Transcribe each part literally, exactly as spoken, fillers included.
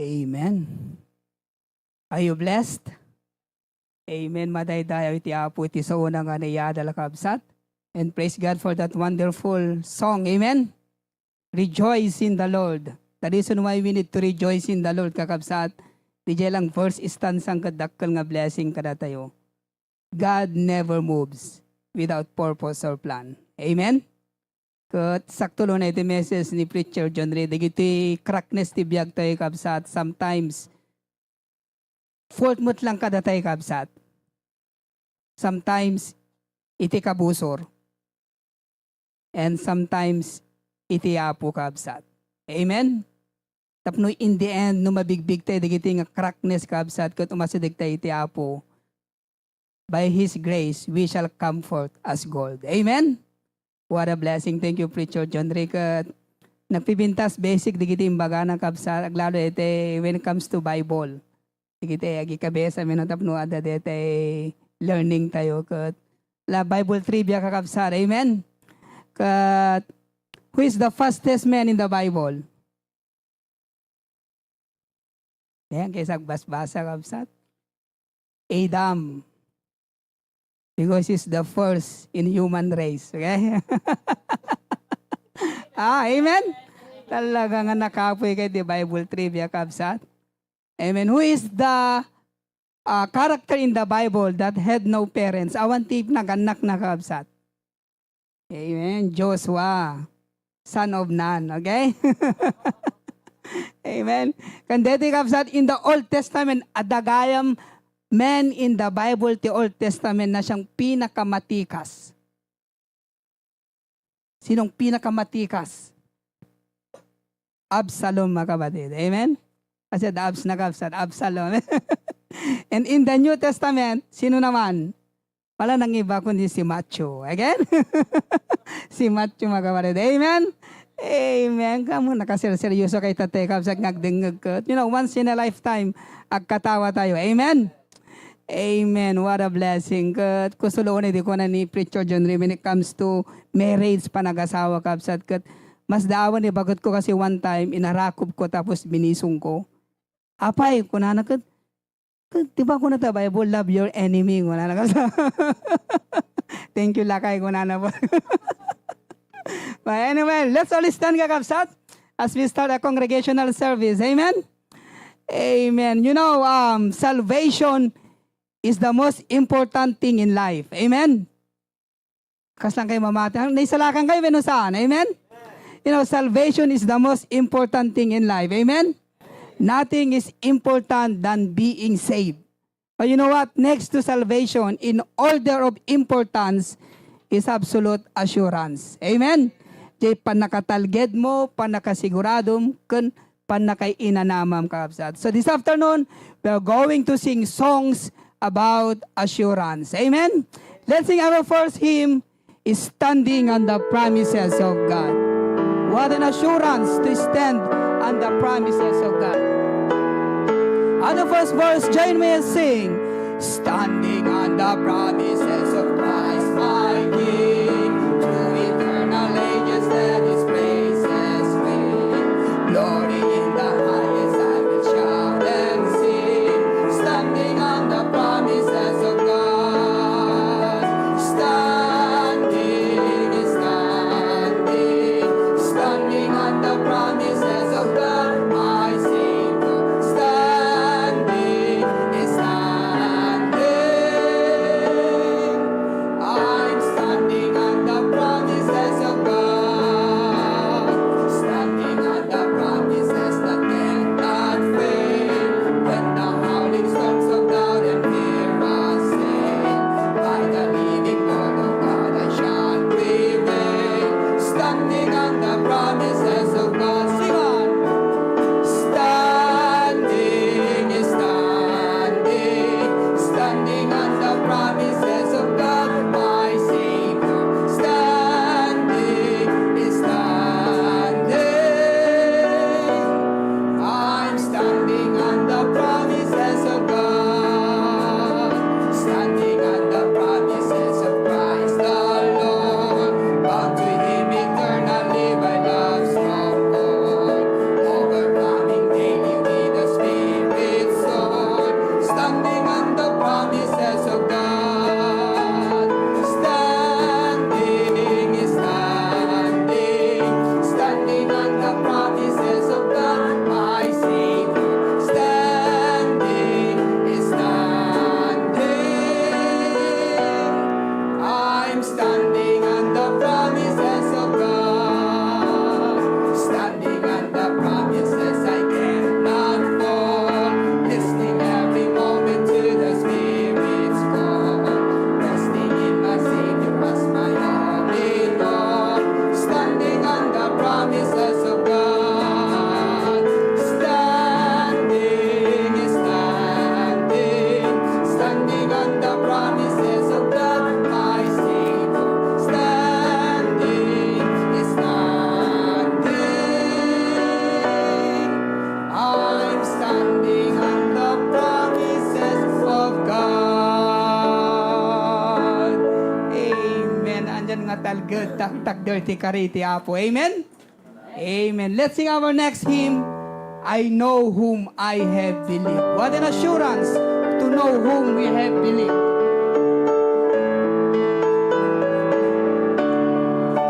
Amen. Are you blessed? Amen. Madaydayaw iti Apo iti saona nga nayaat a kabsat. And praise God for that wonderful song. Amen. Rejoice in the Lord. The reason why we need to rejoice in the Lord, kakabsat, diay lang verse stanza ket dakkel nga blessing kadatayo. God never moves without purpose or plan. Amen? Ket sakto laeng iti message ni Preacher John Ray, dagiti crackness ti biag tayo, kabsat, sometimes fault met lang kadatayo, kabsat. Sometimes iti kabusor. And sometimes iti Apo, kabsat. Amen? Tapno in the end, no mabigbig tayo dagiti nga crackness, kabsat, ket umasideg tayo iti Apo, by His grace, we shall come forth as gold. Amen? What a blessing. Thank you, Preacher John Ricket. Nagpipintas basic dagiti imbagana, kabsat, aglalo iti when it comes to Bible. Dagiti agikabes amin tapno adda daytoy learning tayo ket la Bible trivia, kakabsat. Amen. Ket who is the fastest man in the Bible? Ayan, kaysa agbasbasa, kabsat. Adam. Because he's the first in human race. Okay? Ah, amen? Talaga nga nakapoy kayo di Bible trivia, kabsat. Amen. Who is the, uh, character in the Bible that had no parents? Awan ti nagannak na, kabsat. Amen. Joshua, son of Nun. Okay? Amen. Ken daytoy, kabsat, in the Old Testament, adda gayam men in the Bible ti Old Testament nga siak pinakamatikas. Sinong pinakamatikas? Absalom, mga kapatid. Amen? Kasi the Abs na, kabsat, Absalom. And in the New Testament, sino naman? Wala nang iba kundi si Matthew. Again? Si Matthew, mga kapatid. Amen? Amen. Kamo, nakaserseryoso kay tatay, kabsat, nga agdengngeg ket. You know, once in a lifetime, agkatawa tayo. Amen? Amen. What a blessing. Ket kusuloon iti kuna ni Preacher John Ray when it comes to marriage, panagasawa, kabsat. Ket mas daawan ni baget ko kasi one time, inarakop ko tapos binisong ko. Apay, kunana ket, ket, di ba kuna ta Bible, "Love your enemy," kunana, kabsat. "Thank you, lakay," kunana po. But anyway, let's all stand, kakabsat, as we start a congregational service. Amen? Amen. You know, um, salvation is the most important thing in life. Amen? Kas lang kayo mamati. Ang naisalakan kayo, wenno saan? Amen? You know, salvation is the most important thing in life. Amen? Nothing is important than being saved. But you know what? Next to salvation, in order of importance, is absolute assurance. Amen? Diay pannakatalged mo, pannakasiguradom, ken pannakainanamam, kakabsat. So this afternoon, we are going to sing songs about assurance. Amen? Let's sing our first hymn, Standing on the Promises of God. What an assurance to stand on the promises of God. On the first verse, join me and sing. Standing on the promises of Christ my King, through eternal ages let his praises ring. Glory in the highest I will shout and sing, standing on the promises of God. Standing, standing, standing on the promises of God, my Savior. Standing, standing. nga talged, taktakder ti kari ti Apo. Amen? Amen. Let's sing our next hymn, "I Know Whom I Have Believed." What an assurance to know whom we have believed.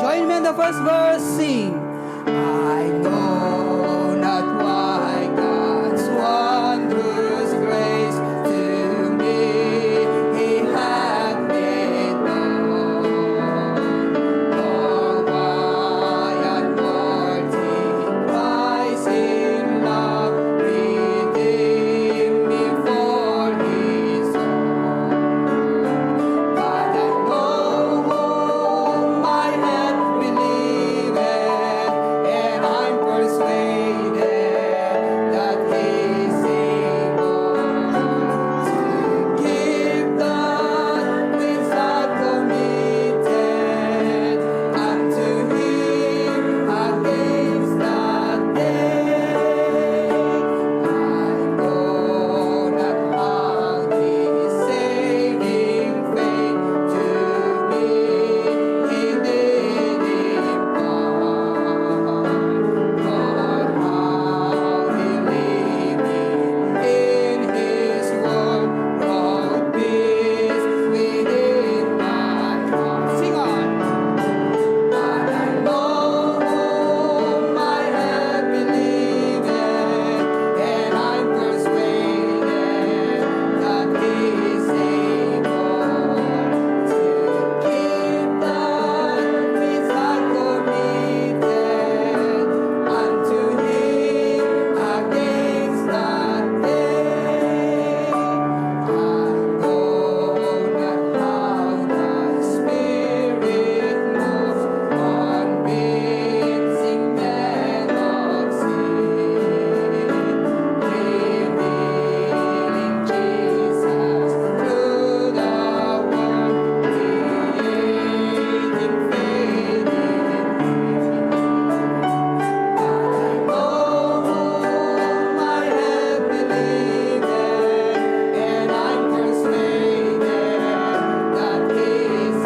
Join me in the first verse, sing. I know not why God's wondrous grace to me He hath made known, nor why unworthy Christ in love redeemed me for His own. But I know whom I have believed, and I'm persuaded that He is able to keep that which I committed unto Him against that day. I know not how this saving faith to me He did impart, nor how believing in His word brought peace within my heart. Sing on. But I know whom I have believed, and I'm persuaded that He is able to keep that which I committed unto Him against that day. I know not how the Spirit moves, convincing men of sin, revealing Jesus through the world, creating faith in Him. But I know whom I have believed, and I'm persuaded that He is able to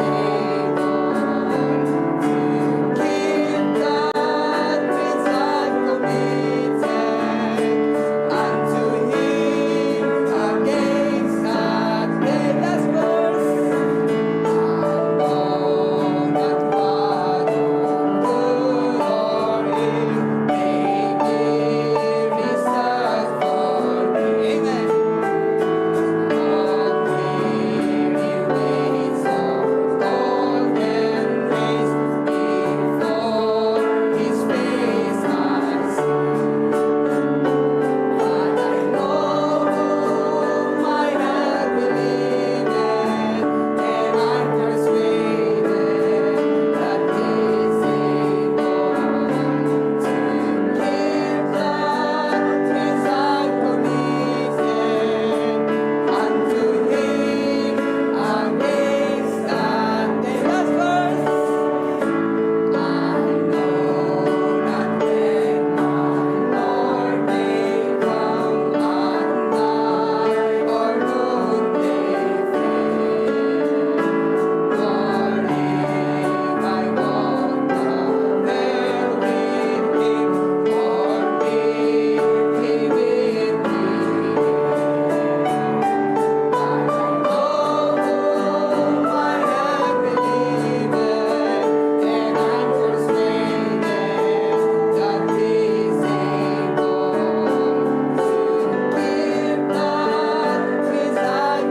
keep that which I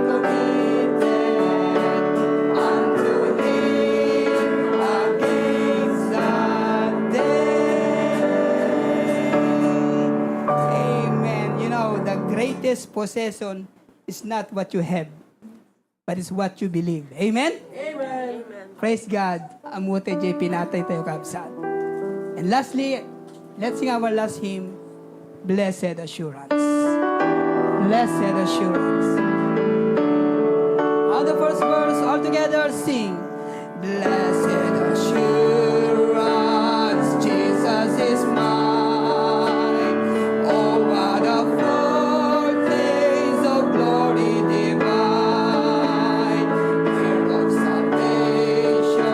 committed unto Him against that day. Last verse. Amen. You know, the greatest possession is not what you have, but it's what you believe. Amen? Amen. Praise God. Ammo tayo pinatay tayo, kabsat. And lastly, let's sing our last hymn, Blessed Assurance. Blessed Assurance. On the first verse, all together sing. Blessed assurance, Jesus is mine. Oh, what a foretaste of glory divine, heir of salvation,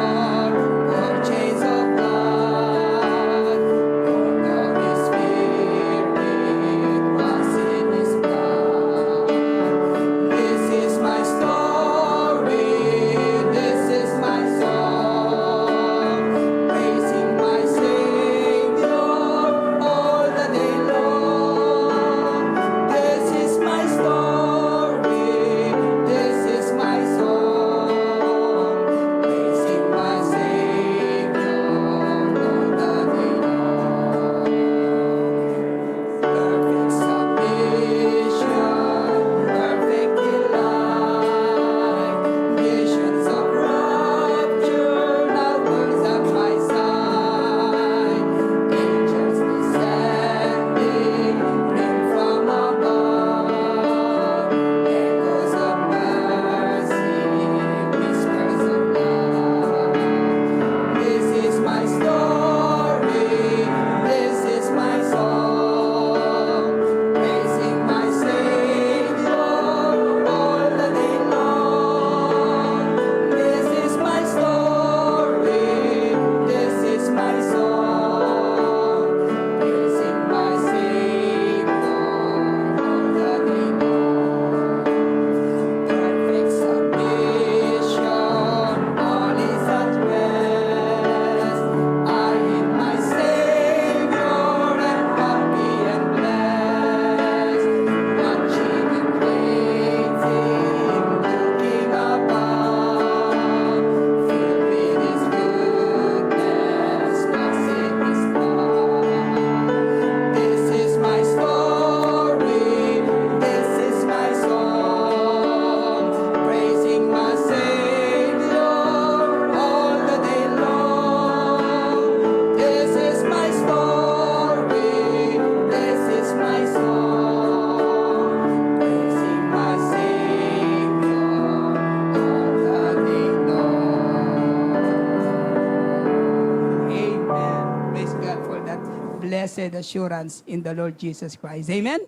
blessed assurance in the Lord Jesus Christ. Amen?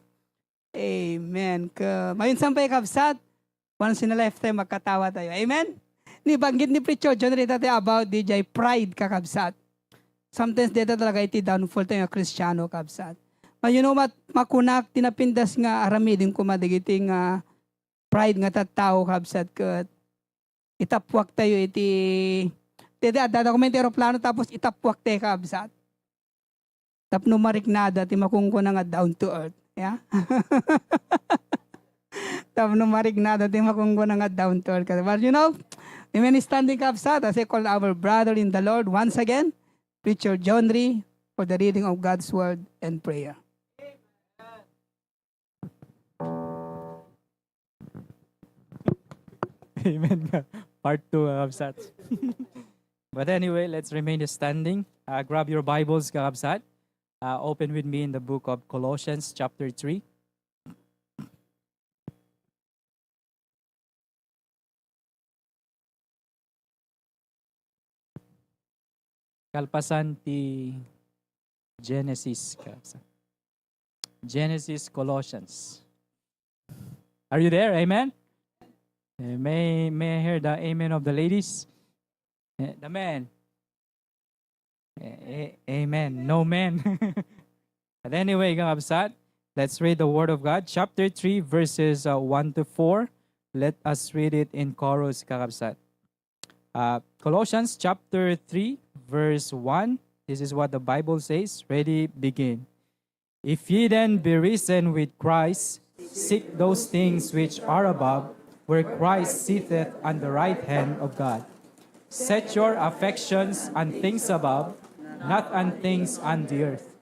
Amen. Ka, mayunsan pay, kabsat, once in a lifetime, magkatawa tayo. Amen? Ni banggit ni Preacher John Rita tayo about di jay pride, kakabsat. Sometimes, deta talaga iti downfall tayo nga Kristiano, kabsat. But you know what? Makunak, tinapindas nga aramiden ko madigiti nga pride nga tattao, kabsat, ket itappuak tayo iti, deta adda kami iti aeroplano, tapos itappuak tayo, kabsat. Tapno mariknada ti makunkuna nga down to earth. Yeah? Tapno mariknada ti makunkuna nga down to earth. But you know, remain standing, kabsat, as I call our brother in the Lord once again, Preacher John Ree, for the reading of God's word and prayer. Amen. Part two, kakabsat. But anyway, let's remain standing. Uh, grab your Bibles, kakabsat. Uh, open with me in the book of Colossians, chapter three. Kalpasan ti Genesis, kakabsat. Genesis, Colossians. Are you there? Amen? Eh, may, may I hear the amen of the ladies? Eh, the men. Eh, eh, amen. No men. But anyway, kakabsat, let's read the word of God. Chapter three, verses, uh, one to four. Let us read it in chorus, kakabsat. Uh, Colossians chapter three, verse one. This is what the Bible says. Ready, begin. If ye then be risen with Christ, seek those things which are above, where Christ sitteth on the right hand of God. Set your affections on things above, not on things on the earth.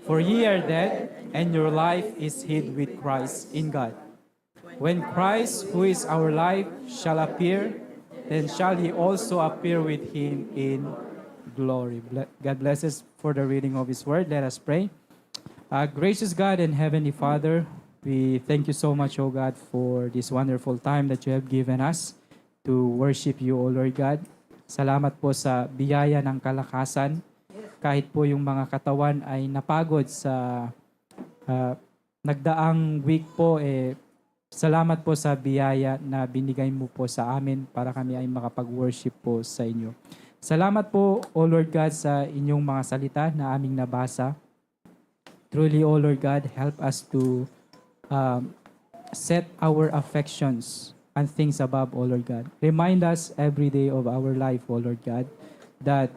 For ye are dead, and your life is hid with Christ in God. When Christ, who is our life, shall appear, then shall ye also appear with him in glory. Ble-, God bless us for the reading of his word. Let us pray. Uh, gracious God and Heavenly Father, we thank you so much, O God, for this wonderful time that you have given us to worship you, O Lord God. Salamat po sa biyaya ng kalakasan. Kahit po yung mga katawan ay napagod sa, ah, nagdaang week po, eh, salamat po sa biyaya na binigay mo po sa amin para kami ay makapag-worship po sa inyo. Salamat po, O Lord God, sa inyong mga salita na aming nabasa. Truly, O Lord God, help us to, um, set our affections on things above, O Lord God. Remind us every day of our life, O Lord God, that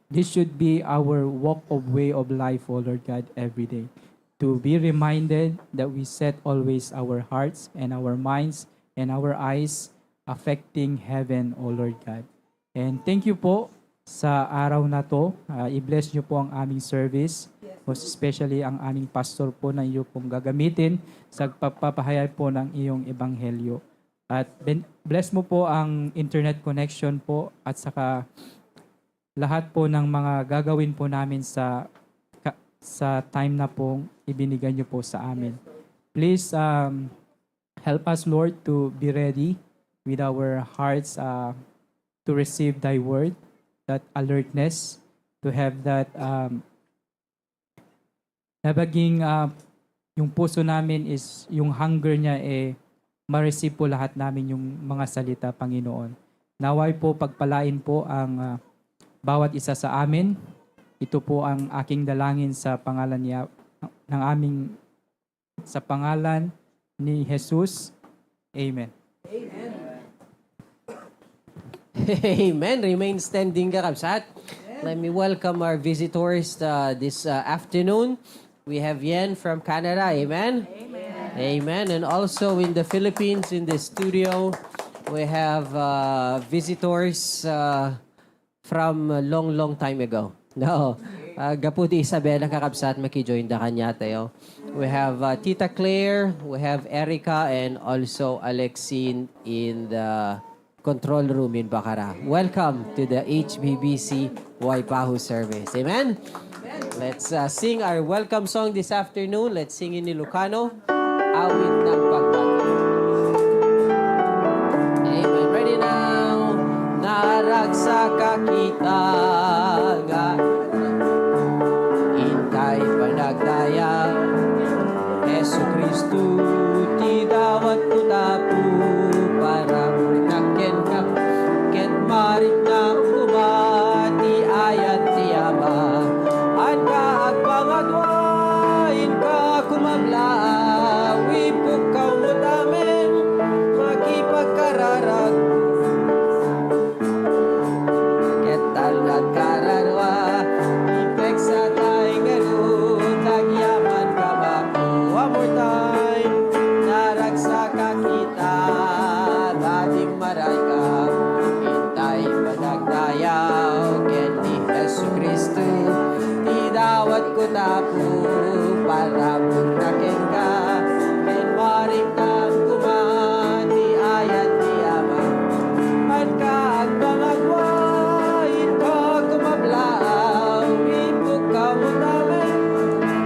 this should be our walk of way of life, O Lord God, every day. To be reminded that we set always our hearts and our minds and our eyes affecting heaven, O Lord God. And thank you po sa araw na to. Ah, i-bless niyo po ang aming service, most especially ang aming pastor po na iyo pong gagamitin sa pagpapahayag po ng iyong ebanghelyo. At ben-, bless mo po ang internet connection po at saka lahat po ng mga gagawin po namin sa ka-, sa time na pong ibinigay niyo po sa amin. Please, um, help us, Lord, to be ready with our hearts, uh, to receive thy word, that alertness, to have that, um, na maging, ah, yung puso namin is, yung hunger niya, eh, ma-receive po lahat namin yung mga salita, Panginoon. Naway po, pagpalain po ang, ah, bawat isa sa amin. Ito po ang aking dalangin sa pangalan niya, ng aming, sa pangalan ni Jesus. Amen. Amen. Remain standing, kakabsat. Let me welcome our visitors, uh, this, uh, afternoon. We have Yen from Canada. Amen. Amen. Amen. And also in the Philippines, in the studio, we have, uh, visitors, uh, from a long, long time ago. No. Ah, gapu di Isabela, kakabsat, makijoin da kaniatayo. We have, uh, Tita Claire, we have Erica, and also Alexine in the control room in Bacara. Welcome to the H B B C Waipahu service. Amen? Let's, uh, sing our welcome song this afternoon. Let's sing in Ilocano. Awit ng pagbati. Amen. Ready now. Naragsak a kita nga Pagkararag. Ket talna kararua, ipeksatay ngarud, agyaman ka mapu. One more time. Naragsakak ita, ta dimmarayka. Intay panagdayaw ken ni Jesu-Cristo, ti dawatko tapu, parabur na kenka, ken mariknam koma ti ayat ti Ama. Haan ka agpamagua, ita kumablaaw, imbukka mo tamen,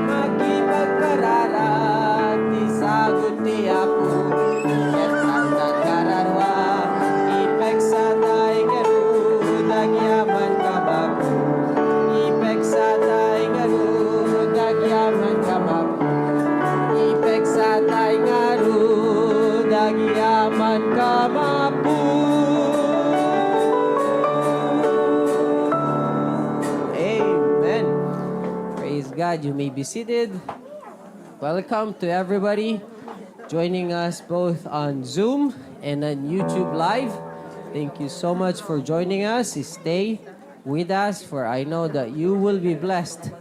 makipagkararag ti sagut ti Apo. Ket agkararua, ipeksatay ngarud, agyaman ka mapu. Ipeksatay ngarud, agyaman ka mapu. Ipeksatay ngarud, agyaman ka mapu. Amen. Praise God. You may be seated. Welcome to everybody joining us both on Zoom and on YouTube Live. Thank you so much for joining us. Stay with us, for I know that you will be blessed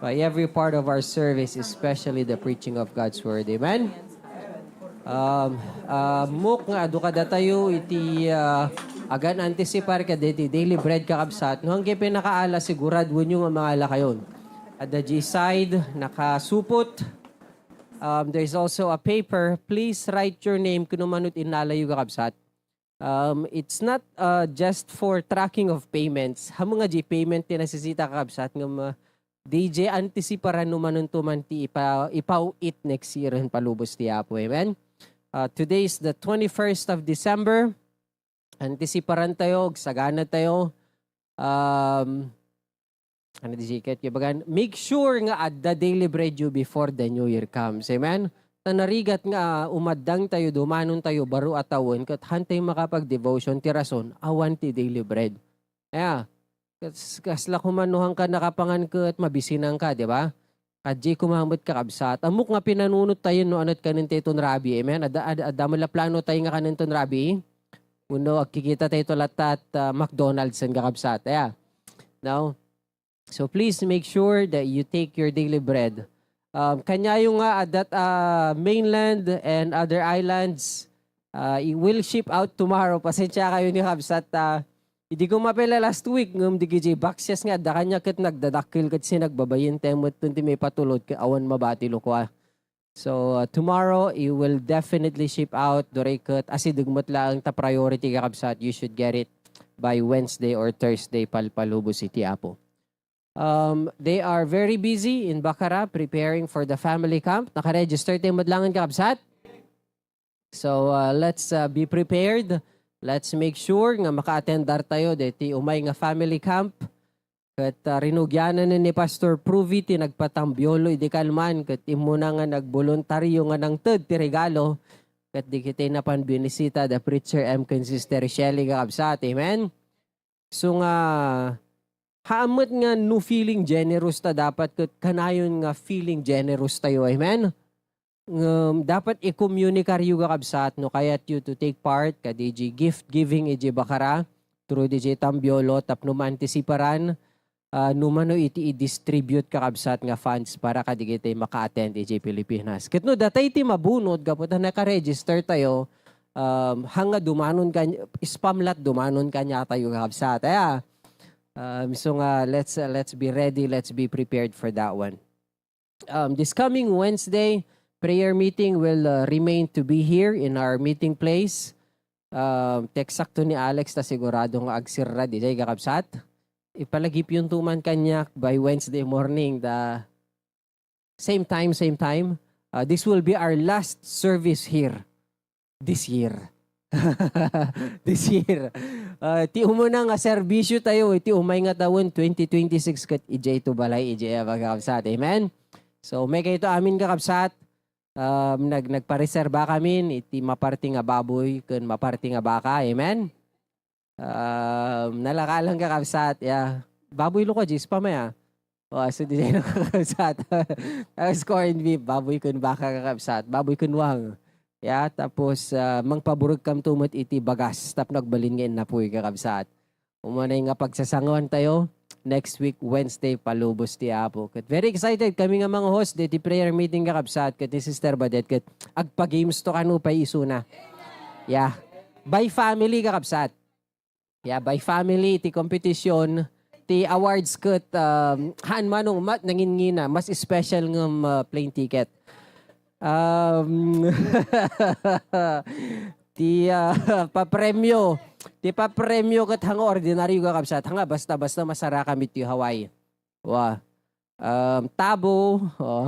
by every part of our service, especially the preaching of God's Word. Amen? Um, ah, Mok nga adu kadatayo iti, ah, agan-antisipar kadagiti daily bread, kakabsat. No, hangge pinakaala, siguraduenyo nga mangalakayon. Adda diay side, nakasupot. Um, there's also a paper. Please write your name kuno mano ti innalayo, kakabsat. Um, it's not, uh, just for tracking of payments. Ammom nga diay payment ti nasisita, kakabsat, ngem, uh, diay antisiparan no manonto man ti ipa-, ipaw-it next year ken palubos ti Apo. Amen? Uh, today is the twenty-first of December. Antisiparan tayo, agsagana tayo. Um, ano di sikat? Kaya bagan, make sure nga adda daily bread you before the New Year comes. Amen? Ta narigat nga umaddang tayo, dumanon tayo, baro a tawen, ket hantay makapag-devotion, ti rason, awan ti daily bread. Aya, kas-, kasla kuman no hangka nakapangan ket mabisinanka, di ba? Kadjay kumamet, kakabsat. Ammok nga pinanunot tayo no anat kanen ti ton rabi. Amen? Adda, adda, adda met la plano tayo nga kanen ton rabi. Wenno agkikita tayo to latta at, ah, McDonald's and kakabsat. Aya. No? So please make sure that you take your daily bread. Um, kaniayo nga adda, ah, mainland and other islands, ah, it will ship out tomorrow. Pasensya kayo ni Habsat, ah, idi ko mapela last week, ngem dagiti boxes nga adda kaniak ket nagdadakkel ket sinagbabayen ti met ti maipatulod ket awan mabati lukua. So, uh, tomorrow, it will definitely ship out. Duray ket asideg met laeng ta priority, kakabsat. You should get it by Wednesday or Thursday, palpalubos iti Apo. Um, they are very busy in Bacara preparing for the family camp. Nakaregister tayo met laeng, kakabsat? So, uh, let's, uh, be prepared. Let's make sure nga maka-attendar tayo deti umay nga family camp. Ket, ah, rinugianan ni Pastor Pruvi ti nagpatambiolo idi kalman, ket immuna nga nagboluntario nga nangted ti regalo, ket dagiti napan binisita da Preacher M ken Sister Shelly, kakabsat. Amen? So nga, haan met nga no feeling generous ta dapat, ket kanayon nga feeling generous tayo. Amen? Ngem dapat ikomunikaryo, kakabsat, no kayatyo to take part kadi gift giving iti Bacara through diay tambiolo tapno maantisiparan, ah, no mano iti i-distribute, kakabsat, nga funds para kadagiti maka-attend iti Pilipinas. Ket no datay ti mabunot gapu ta naka-register tayo, um, hanga dumanon kan-, spam lat dumanon kaniatayo, kakabsat. Aya. Um, so nga, let's, uh, let's be ready, let's be prepared for that one. Um, this coming Wednesday, prayer meeting will, uh, remain to be here in our meeting place. Um, ti eksakto ni Alex ta sigurado nga agsirra diay, kakabsat. Ipalagipyonto man kaniak by Wednesday morning, the same time, same time. Uh, this will be our last service here. This year. This year. Ah, ti umuna nga serbisyo tayo, iti umay nga tawen, twenty twenty-six, ket idiay to balay, idiay a, kakabsat. Amen? So, umay kayo to amin, kakabsat. Um, nag-, nagpareserba kami iti maparti nga baboy ken maparti nga baka. Amen? Um, nalakalan, kakabsat, ya. Baboy lo ko, Jis, pa maya. O, aso di tayo, kakabsat. Tapos corned beef, baboy kun baka, kakabsat. Baboy kun wang. Ya, tapos, ah, mangpaburek kamto met iti bagas tapno agbalin nga innapuy, kakabsat. Umanay nga pagsasanguan tayo, next week, Wednesday, palubos ti Apo. Ket very excited kami nga mga host diti prayer meeting, kakabsat, ket ni Sister Badet, ket agpa-games to kano pay isuna. Yeah. By family, kakabsat. Yeah, by family, ti competition, ti awards ket, um, haan manong mat nangingina, mas special nga, um, uh, plane ticket. Um, ti, ah, papremyo, ti papremyo ket hanga ordinaryo, kakabsat, hanga basta-basta masarakam iti Hawaii. Wa. Um, tabo, oh.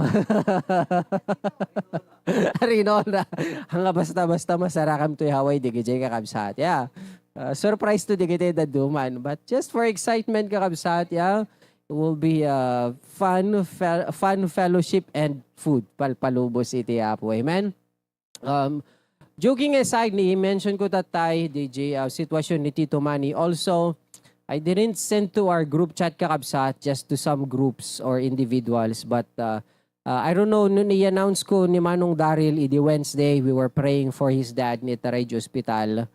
Arinola. Hanga basta-basta masarakam toy Hawaii, digijay, kakabsat. Yeah. Uh, surprise to digijay daduman. But just for excitement, kakabsat, yeah. It will be, uh, fun, fel-, fun fellowship and food. Pal-, palubos iti Apo. Amen? Um, joking aside, ni-mention ko tatay, D J, uh, sitwasyon ni Tito Manny. Also, I didn't send to our group chat, kakabsat, just to some groups or individuals. But, uh, uh, I don't know, nung i-announce ko ni Manong Daryl, idi Wednesday, we were praying for his dad ni Taray Hospital.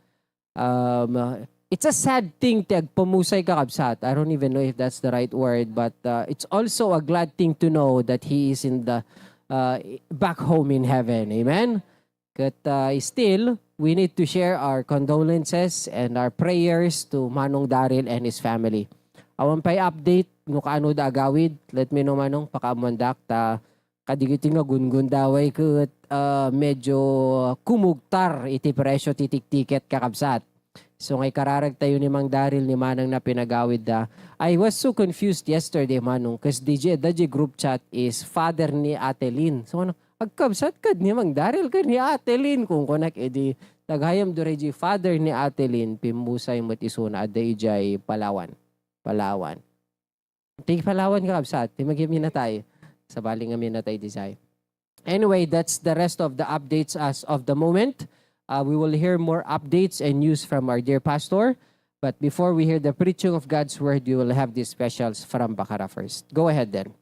Um, uh, it's a sad thing ti agpamusay, kakabsat. I don't even know if that's the right word, but, uh, it's also a glad thing to know that he is in the, uh, back home in heaven. Amen? Ket, uh, still, we need to share our condolences and our prayers to Manong Daryl and his family. Awan pay update no kaano da agawid, let me know, Manong, pakaammoandak ta kadagiti nga gungundaway ket, ah, medyo kumugtar iti presyo ti tiktiket, kakabsat. So, nga ikararag tayo ni Mang Daryl ni Manang na pinagawid da. I was so confused yesterday, Manong, 'cause D J, the J group chat is father ni Ate Lynn. So, ano, agkabsat kad ni Mang Daryl ken ni Ate Lynn. Kung kunak, edi, taghayam do ray J father ni Ate Lynn, pimmusay met isuna, adda ijay Palawan. Palawan. Ti Palawan, kakabsat, ti magiminatay. Sabali nga minatay disay. Anyway, that's the rest of the updates as of the moment. Uh, we will hear more updates and news from our dear pastor. But before we hear the preaching of God's word, we will have these specials from Bacara First. Go ahead then.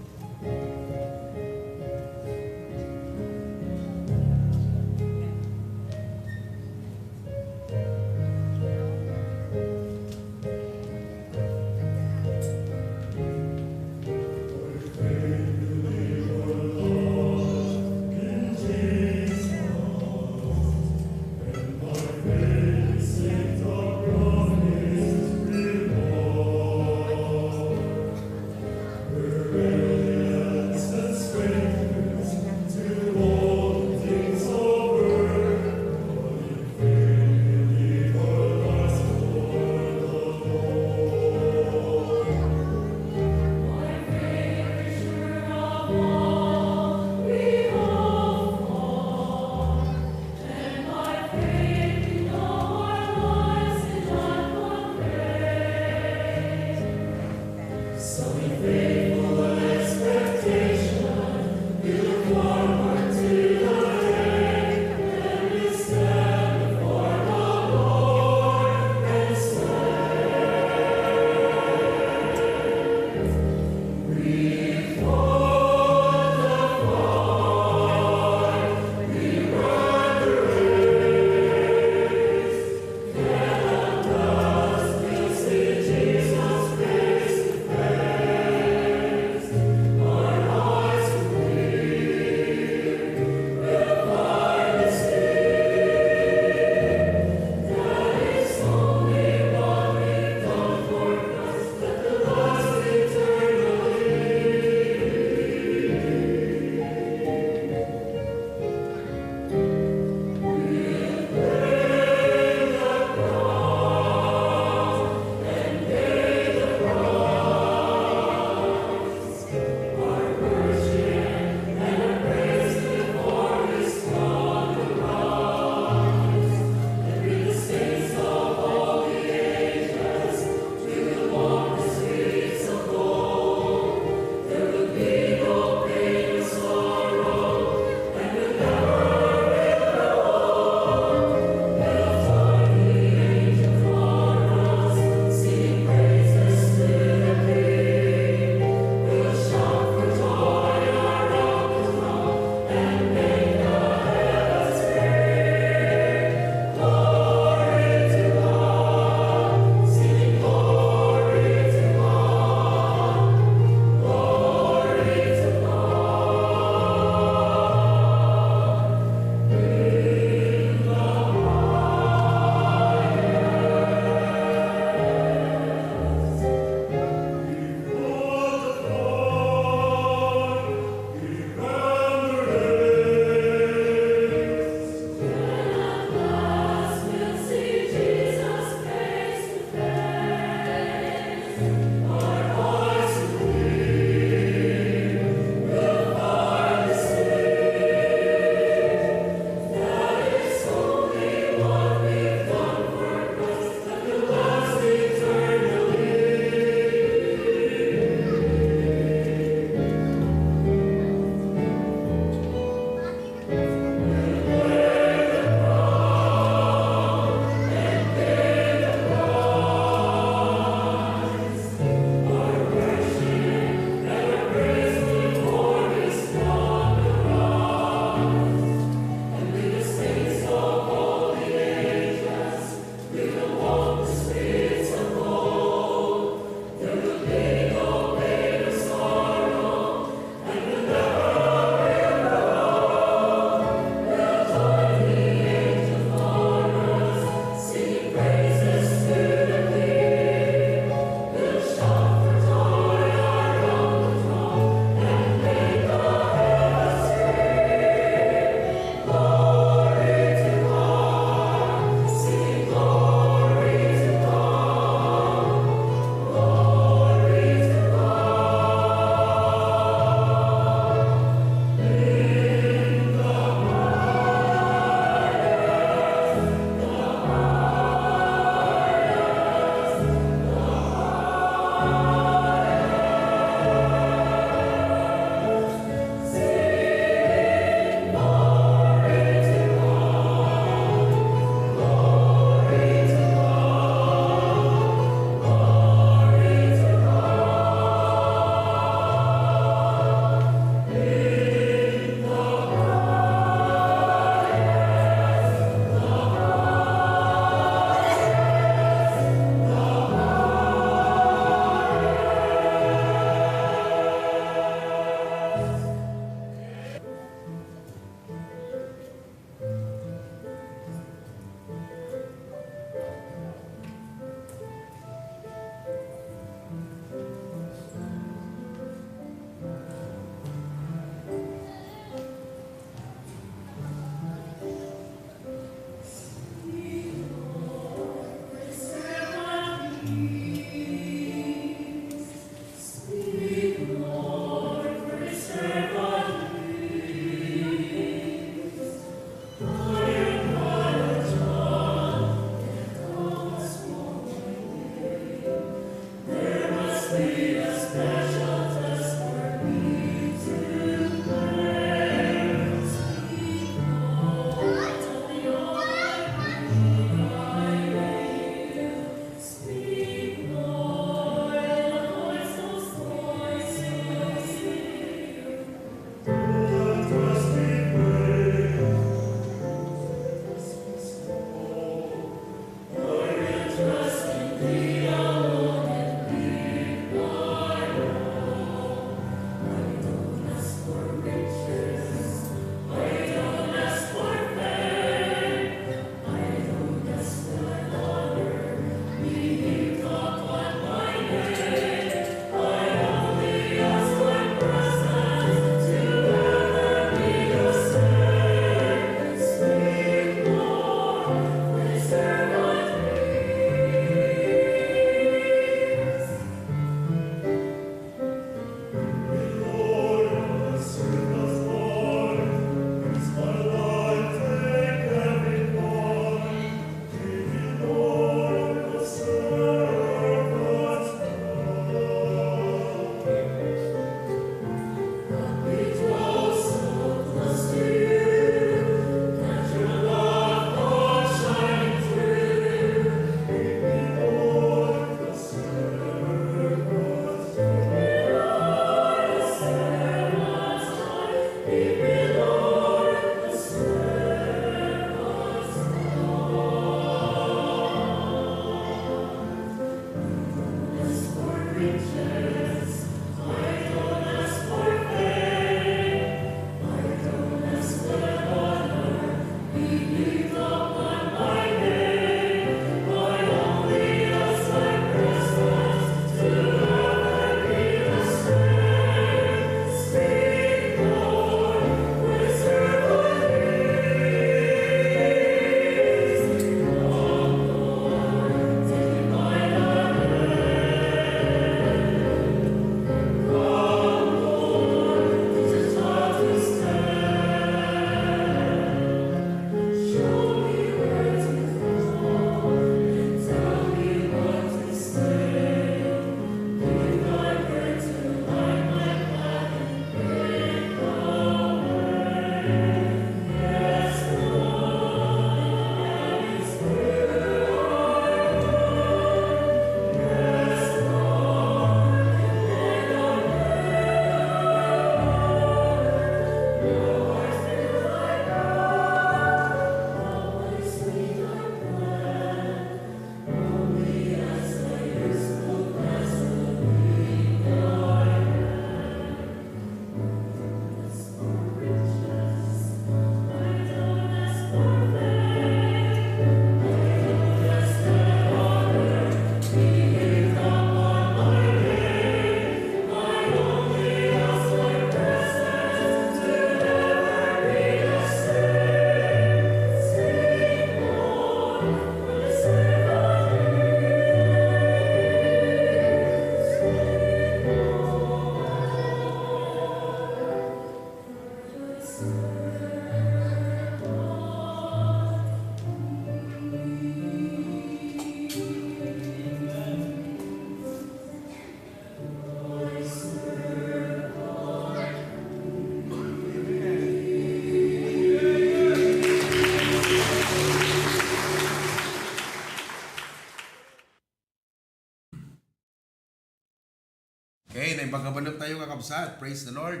Okay, naimbag a ballet tayo, kakabsat. Praise the Lord.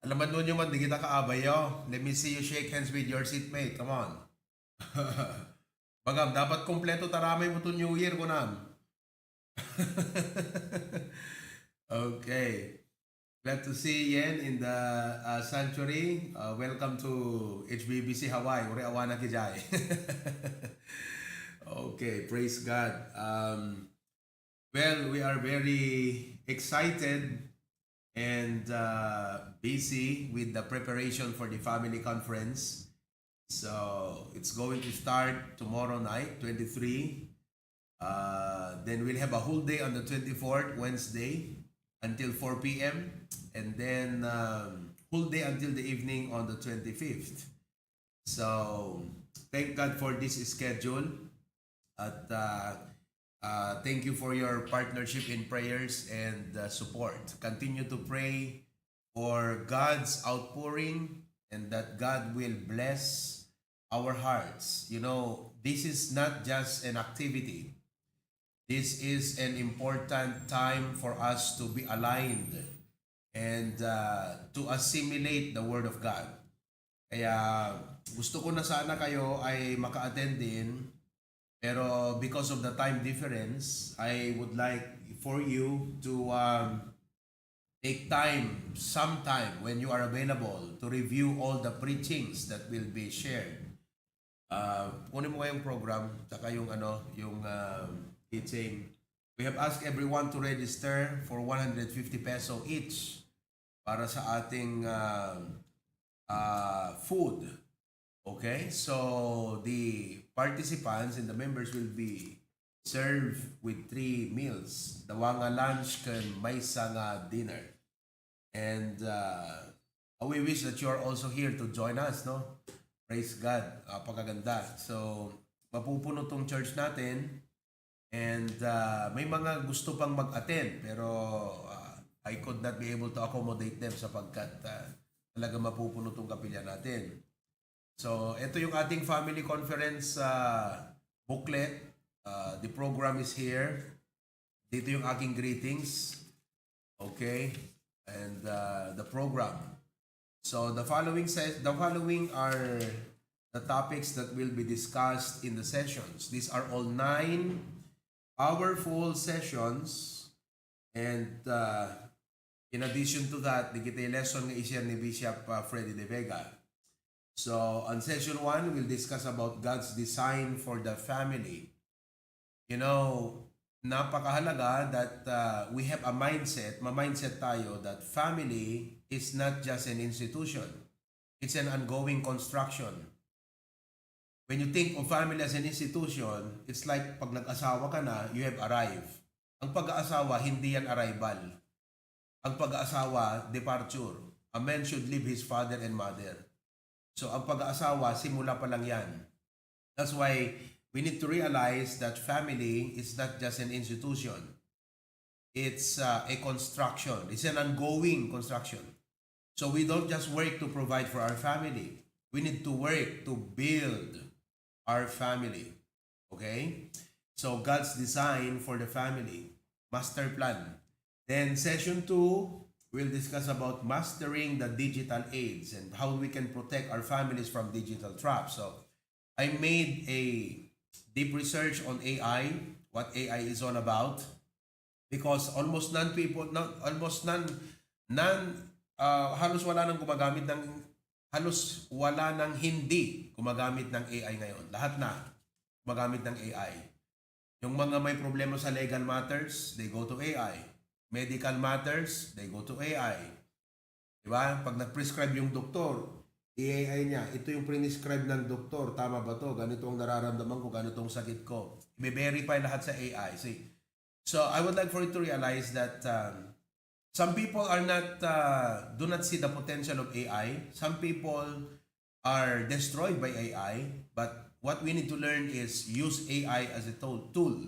Alam mo nyo man, di kita kaabayo. Let me see you shake hands with your seatmate. Come on. Bagam, dapat kompleto taramay mo to New Year, kunam. Okay. Glad to see Yen in the, uh, sanctuary. Uh, welcome to H B B C Hawaii. Uri awana ki jay. Okay, praise God. Um, well, we are very excited and, uh, busy with the preparation for the family conference. So, it's going to start tomorrow night, twenty-three. Uh, Then we'll have a whole day on the twenty-fourth, Wednesday, until four p m. And then um, whole day until the evening on the twenty-fifth. So, thank God for this schedule. At uh, uh, thank you for your partnership in prayers and uh, support. Continue to pray for God's outpouring and that God will bless our hearts. You know, this is not just an activity. This is an important time for us to be aligned and uh, to assimilate the Word of God. Kaya gusto ko na sana kayo ay maka-attend din. Pero because of the time difference, I would like for you to um, take time, some time when you are available to review all the preachings that will be shared. Uh, kunin mo nga yung program, saka yung ano, yung um, teaching. We have asked everyone to register for one hundred fifty peso each para sa ating uh, uh, food. Okay? So, the participants and the members will be served with three meals. Dawa nga lunch ken maysa nga dinner. And uh, we wish that you are also here to join us, no? Praise God. Napakaganda. So, mapupuno tong church natin. And uh, may mga gusto pang mag-attend, pero uh, I could not be able to accommodate them sapagkat uh, talaga mapupuno tong kapilya natin. So, ito yung ating family conference uh, booklet. Uh, the program is here. Dito yung aking greetings. Okay? And uh, the program. So the following se- the following are the topics that will be discussed in the sessions. These are all nine powerful sessions, and uh, in addition to that, dagiti lesson nga i-share ni Bishop uh, Freddy De Vega. So on session one, we'll discuss about God's design for the family. You know, napakahalaga that uh, we have a mindset, ma-mindset tayo that family is not just an institution. It's an ongoing construction. When you think of family as an institution, it's like pag nag-asawa ka na, you have arrived. Ang pag-aasawa, hindi yan arrival. Ang pag-aasawa, departure. A man should leave his father and mother. So, ang pag-aasawa, simula pa lang yan. That's why we need to realize that family is not just an institution. It's uh, a construction. It's an ongoing construction. So we don't just work to provide for our family. We need to work to build our family. Okay? So God's design for the family, master plan. Then session two, we'll discuss about mastering the digital age and how we can protect our families from digital traps. So I made a deep research on A I, what A I is all about, because almost none people, not, almost none, none, uh, halos wala nang gumagamit ng, halos wala nang hindi gumagamit ng A I ngayon. Lahat na gumagamit ng A I. Yung mga may problema sa legal matters, they go to A I. Medical matters, they go to A I. Diba? Pag nag-prescribe yung doktor, i-A I niya, ito yung prescribe ng doktor, tama ba to? Ganito ang nararamdaman ko, ganito ang sakit ko. I-verify lahat sa A I. See? So, I would like for you to realize that um, some people are not, uh, do not see the potential of A I. Some people are destroyed by A I. But what we need to learn is use A I as a tool. tool.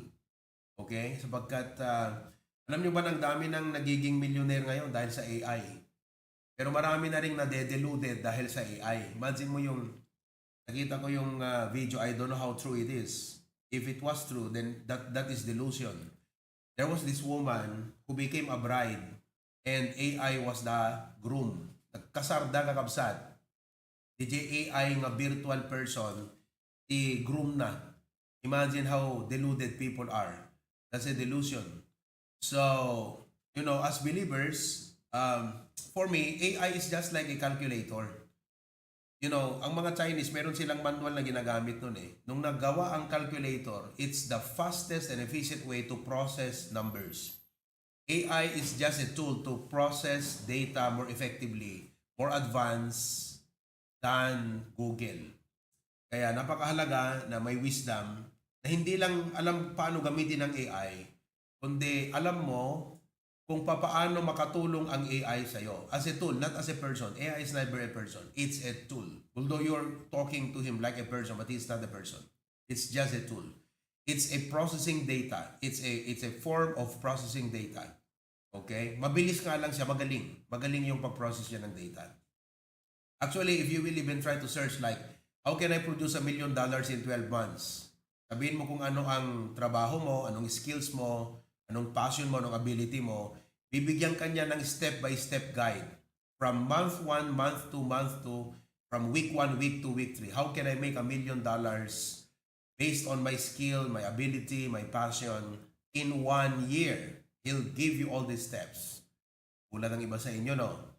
Okay? Sapagkat, uh, alam nyo ba, ang dami nang nagiging millionaire ngayon dahil sa A I. Pero marami na rin nade-deluded dahil sa A I. Imagine mo yung, nakita ko yung uh, video, I don't know how true it is. If it was true, then that, that is delusion. There was this woman who became a bride and A I was the groom. Nagkasarda, kakabsat. D J A I nga virtual person, i-groom na. Imagine how deluded people are. That's a delusion. So, you know, as believers, um, for me, A I is just like a calculator. You know, ang mga Chinese, meron silang manual na ginagamit nun eh. Nung naggawa ang calculator, it's the fastest and efficient way to process numbers. A I is just a tool to process data more effectively, more advanced than Google. Kaya napakahalaga na may wisdom na hindi lang alam paano gamitin ang A I, kundi alam mo kung papaano makatulong ang A I sa'yo. As a tool, not as a person. A I is never a person. It's a tool. Although you're talking to him like a person, but he's not a person. It's just a tool. It's a processing data. It's a, it's a form of processing data. Okay? Mabilis nga lang siya, magaling. Magaling yung pag-process niya ng data. Actually, if you will even try to search like, "How can I produce a million dollars in twelve months?" Sabihin mo kung ano ang trabaho mo, anong skills mo, anong passion mo, anong ability mo. Bibigyan ka niya ng step-by-step guide. From month one, month two, month two, from week one, week two, week three. "How can I make a million dollars based on my skill, my ability, my passion in one year?" He'll give you all these steps. Wala nang iba sa inyo, no?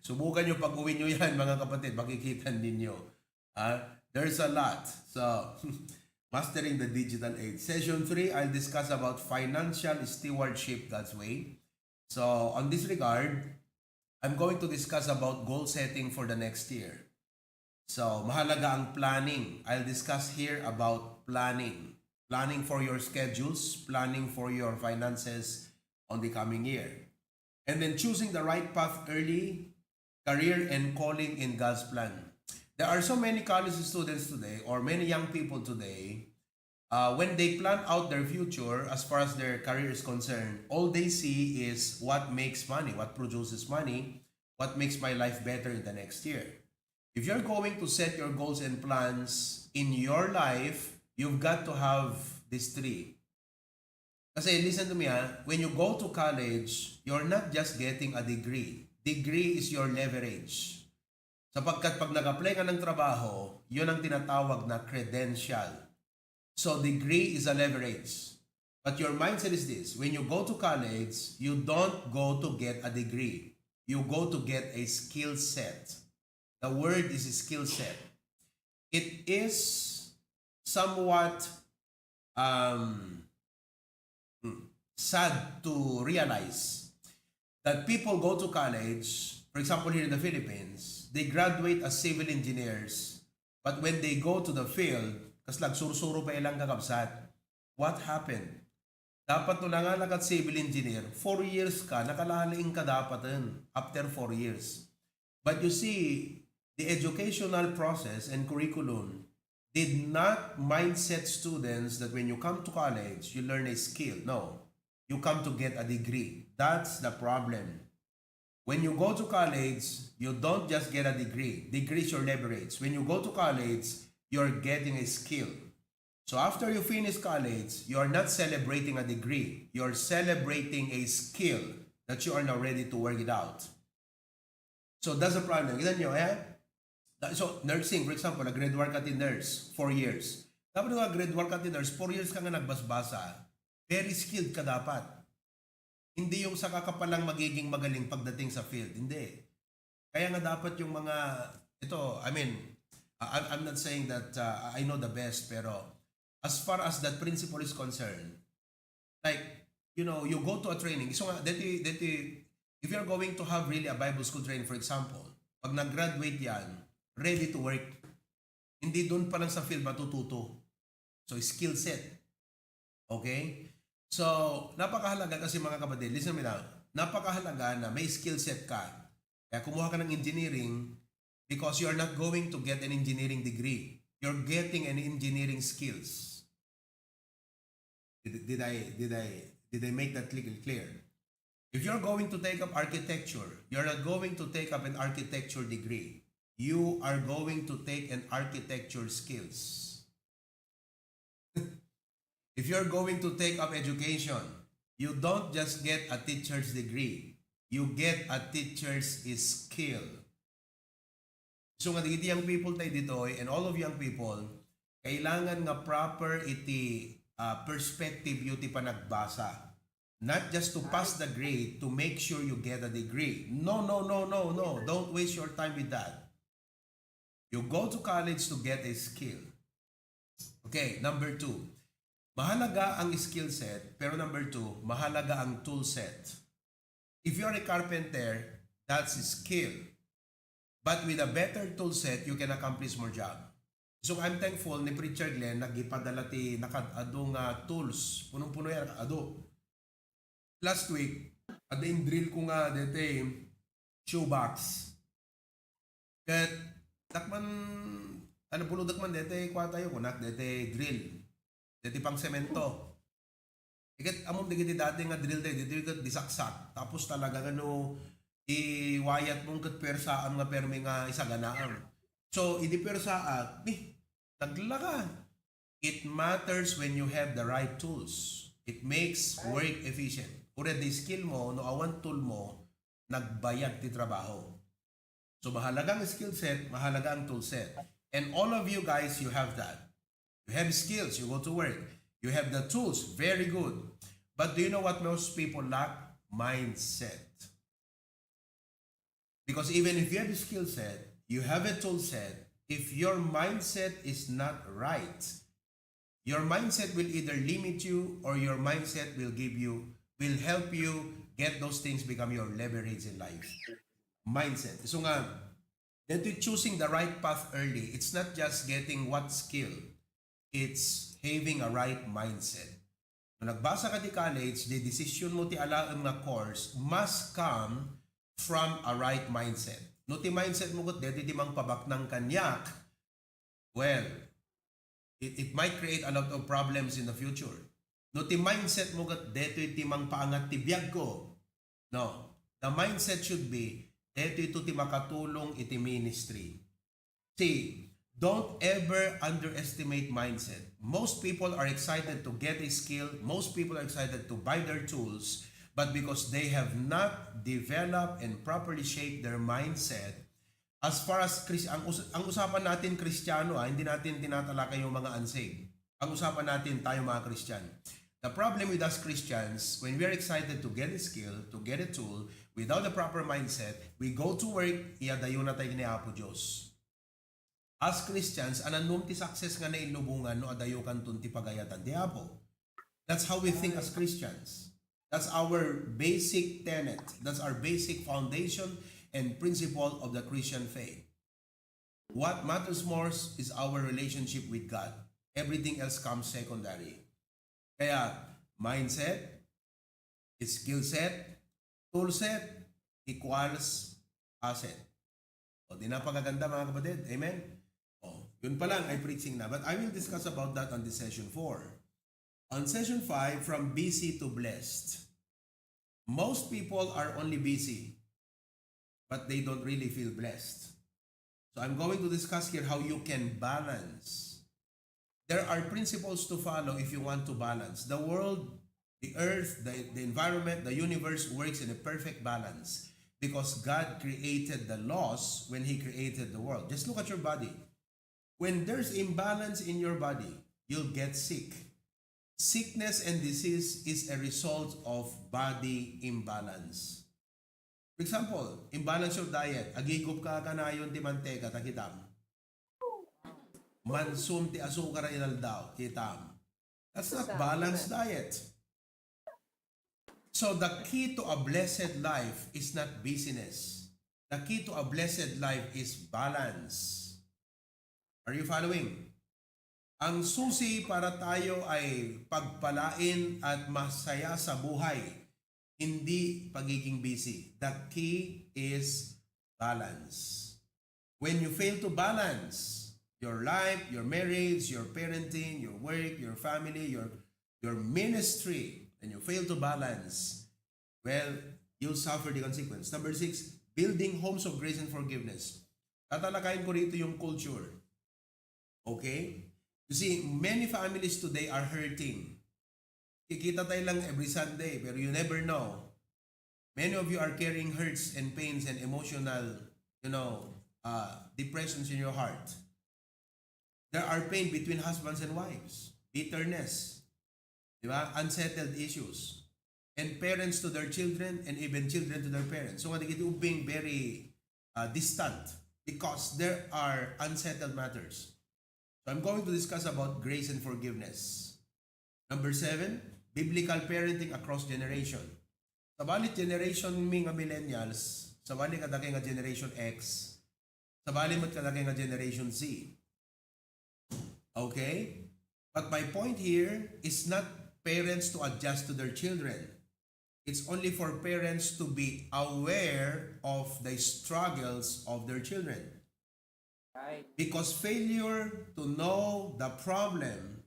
Subukan nyo pag-uwi nyo yan, mga kapatid. Makikita ninyo. Ah, there's a lot. So, mastering the digital age. Session three, I'll discuss about financial stewardship God's way. So, on this regard, I'm going to discuss about goal setting for the next year. So, mahalaga ang planning. I'll discuss here about planning. Planning for your schedules, planning for your finances on the coming year. And then choosing the right path early, career and calling in God's plan. There are so many college students today or many young people today, uh, when they plan out their future as far as their career is concerned, all they see is what makes money, what produces money, what makes my life better in the next year. If you're going to set your goals and plans in your life, you've got to have these three. Kasi listen to me, ah, when you go to college, you're not just getting a degree. Degree is your leverage. Sapagkat pag nag-apply ka ng trabaho, yun ang tinatawag na credential. So degree is a leverage. But your mindset is this: when you go to college, you don't go to get a degree. You go to get a skill set. The word is skill set. It is somewhat, um, hmm, sad to realize that people go to college, for example, here in the Philippines, they graduate as civil engineers, but when they go to the field, kas nagsursuro pa ilang kakabsat, what happened? Dapat no nanganak kat civil engineer, four years ka, nakalalaing ka dapaten after four years. But you see, the educational process and curriculum did not mindset students that when you come to college, you learn a skill. No, you come to get a degree. That's the problem. When you go to college, you don't just get a degree. Degree is your leverage. When you go to college, you're getting a skill. So after you finish college, you are not celebrating a degree. You're celebrating a skill that you are now ready to work it out. So that's the problem. Kita nyo, eh? Da-, so, nursing, for example, nag-grade one ka ti nurse, four years. Dapat nga grade one ka ti nurse, four years ka nga nagbasbasa, very skilled ka dapat. Hindi yung saka ka palang magiging magaling pagdating sa field. Hindi. Kaya nga dapat yung mga, ito, I mean, I, I'm not saying that uh, I know the best, pero as far as that principle is concerned, like, you know, you go to a training. So nga, dati, dati, if you're going to have really a Bible school training, for example, pag nag-graduate yan, ready to work. Hindi doon pa lang sa field matututo. So, skill set. Okay? So, napakahalaga kasi, mga kapatid, listen me now, napakahalaga na may skill set ka. Kaya kumuha ka ng engineering because you are not going to get an engineering degree. You're getting an engineering skills. Did, did I, did I, did I make that clear? If you're going to take up architecture, you're not going to take up an architecture degree. You are going to take an architecture skills. If you're going to take up education, you don't just get a teacher's degree. You get a teacher's skill. So nga, dagiti young people tayo ditoy, and all of young people, kailangan nga proper iti, ah, perspective yu ti panagbasa. Not just to pass the grade, to make sure you get a degree. No, no, no, no, no. Don't waste your time with that. You go to college to get a skill. Okay, number two. Mahalaga ang skill set, pero number two, mahalaga ang tool set. If you are a carpenter, that's a skill. But with a better tool set, you can accomplish more job. So, I'm thankful ni Preacher Glenn, nagipadala ti nakad-adu nga tools. Punong-puno yan, nakad-adu. Last week, adda in-drill ko nga dete shoebox. Ket, dakman, ano, pulodek man dete kua tayo, kunak dete drill. Dete pang semento. Iket, amom dagiti dati nga drill tayo, dito ket disaksak. Tapos talaga, ano, iwayat mo ket pwersaam nga permi nga isaganaam. So, idi pwersaak, ni, naglaga. It matters when you have the right tools. It makes work efficient. Uray adda skill mo, no awan tool mo, nagbayag ti trabaho. So, mahalaga ang skill set, mahalaga ang tool set. And all of you guys, you have that. You have skills, you go to work. You have the tools, very good. But do you know what most people lack? Mindset. Because even if you have a skill set, you have a tool set, if your mindset is not right, your mindset will either limit you or your mindset will give you, will help you get those things become your leverage in life. Mindset. So nga, that you choosing the right path early, it's not just getting what skill, it's having a right mindset. Kung nagbasa ka ti college, di decision mo ti alaem nga course must come from a right mindset. No ti mindset mo ket deti ti mangpabaknang kaniak, well, it, it might create a lot of problems in the future. No ti mindset mo ket detoy ti mangpaangat ti biag ko. No. The mindset should be, detoy to ti makatulong iti ministry. See, don't ever underestimate mindset. Most people are excited to get a skill. Most people are excited to buy their tools. But because they have not developed and properly shaped their mindset, as far as Chris, ang, us- ang usapan natin Kristiyano, ah, hindi natin tinatalakay yung mga unsaved. Ang usapan natin tayo mga Christian. The problem with us Christians, when we are excited to get a skill, to get a tool, without the proper mindset, we go to work, iyadayo na tayo ni Apo Diyos. As Christians, anannom ti success nga nailubongan no adayo kanton ti pagayatan ti Apo? That's how we think as Christians. That's our basic tenet. That's our basic foundation and principle of the Christian faith. What matters most is our relationship with God. Everything else comes secondary. Kaya, mindset, skill set, tool set, equals asset. O, di napakaganda, mga kapatid? Amen? O, yun pa lang ay preaching na. But I will discuss about that on the session four. On session five, from busy to blessed. Most people are only busy, but they don't really feel blessed. So I'm going to discuss here how you can balance. There are principles to follow if you want to balance. The world, the earth, the, the environment, the universe works in a perfect balance because God created the laws when He created the world. Just look at your body. When there's imbalance in your body, you'll get sick. Sickness and disease is a result of body imbalance. For example, imbalance your diet. Agigup ka kanayon ti mantega, ta kitam. Mansum ti asukar a inaldaw, kitam. That's not balanced diet. So the key to a blessed life is not busyness. The key to a blessed life is balance. Are you following? Ang susi para tayo ay pagpalain at masaya sa buhay, hindi pagiging busy. The key is balance. When you fail to balance your life, your marriage, your parenting, your work, your family, your, your ministry, and you fail to balance, well, you'll suffer the consequence. Number six, building homes of grace and forgiveness. Tatalakayin ko rito yung culture. Okay? You see, many families today are hurting. Kikita tayo lang every Sunday, pero you never know. Many of you are carrying hurts and pains and emotional, you know, uh, depressions in your heart. There are pain between husbands and wives, bitterness, di ba? Unsettled issues. And parents to their children, and even children to their parents. So, nga, dagiti ubbing very, uh, distant because there are unsettled matters. So, I'm going to discuss about grace and forgiveness. Number seven, biblical parenting across generation. Sabali generation mi nga millennials, sabali kadagiti nga generation X, sabali met kadagiti nga generation Z. Okay? But my point here is not parents to adjust to their children. It's only for parents to be aware of the struggles of their children. Right. Because failure to know the problem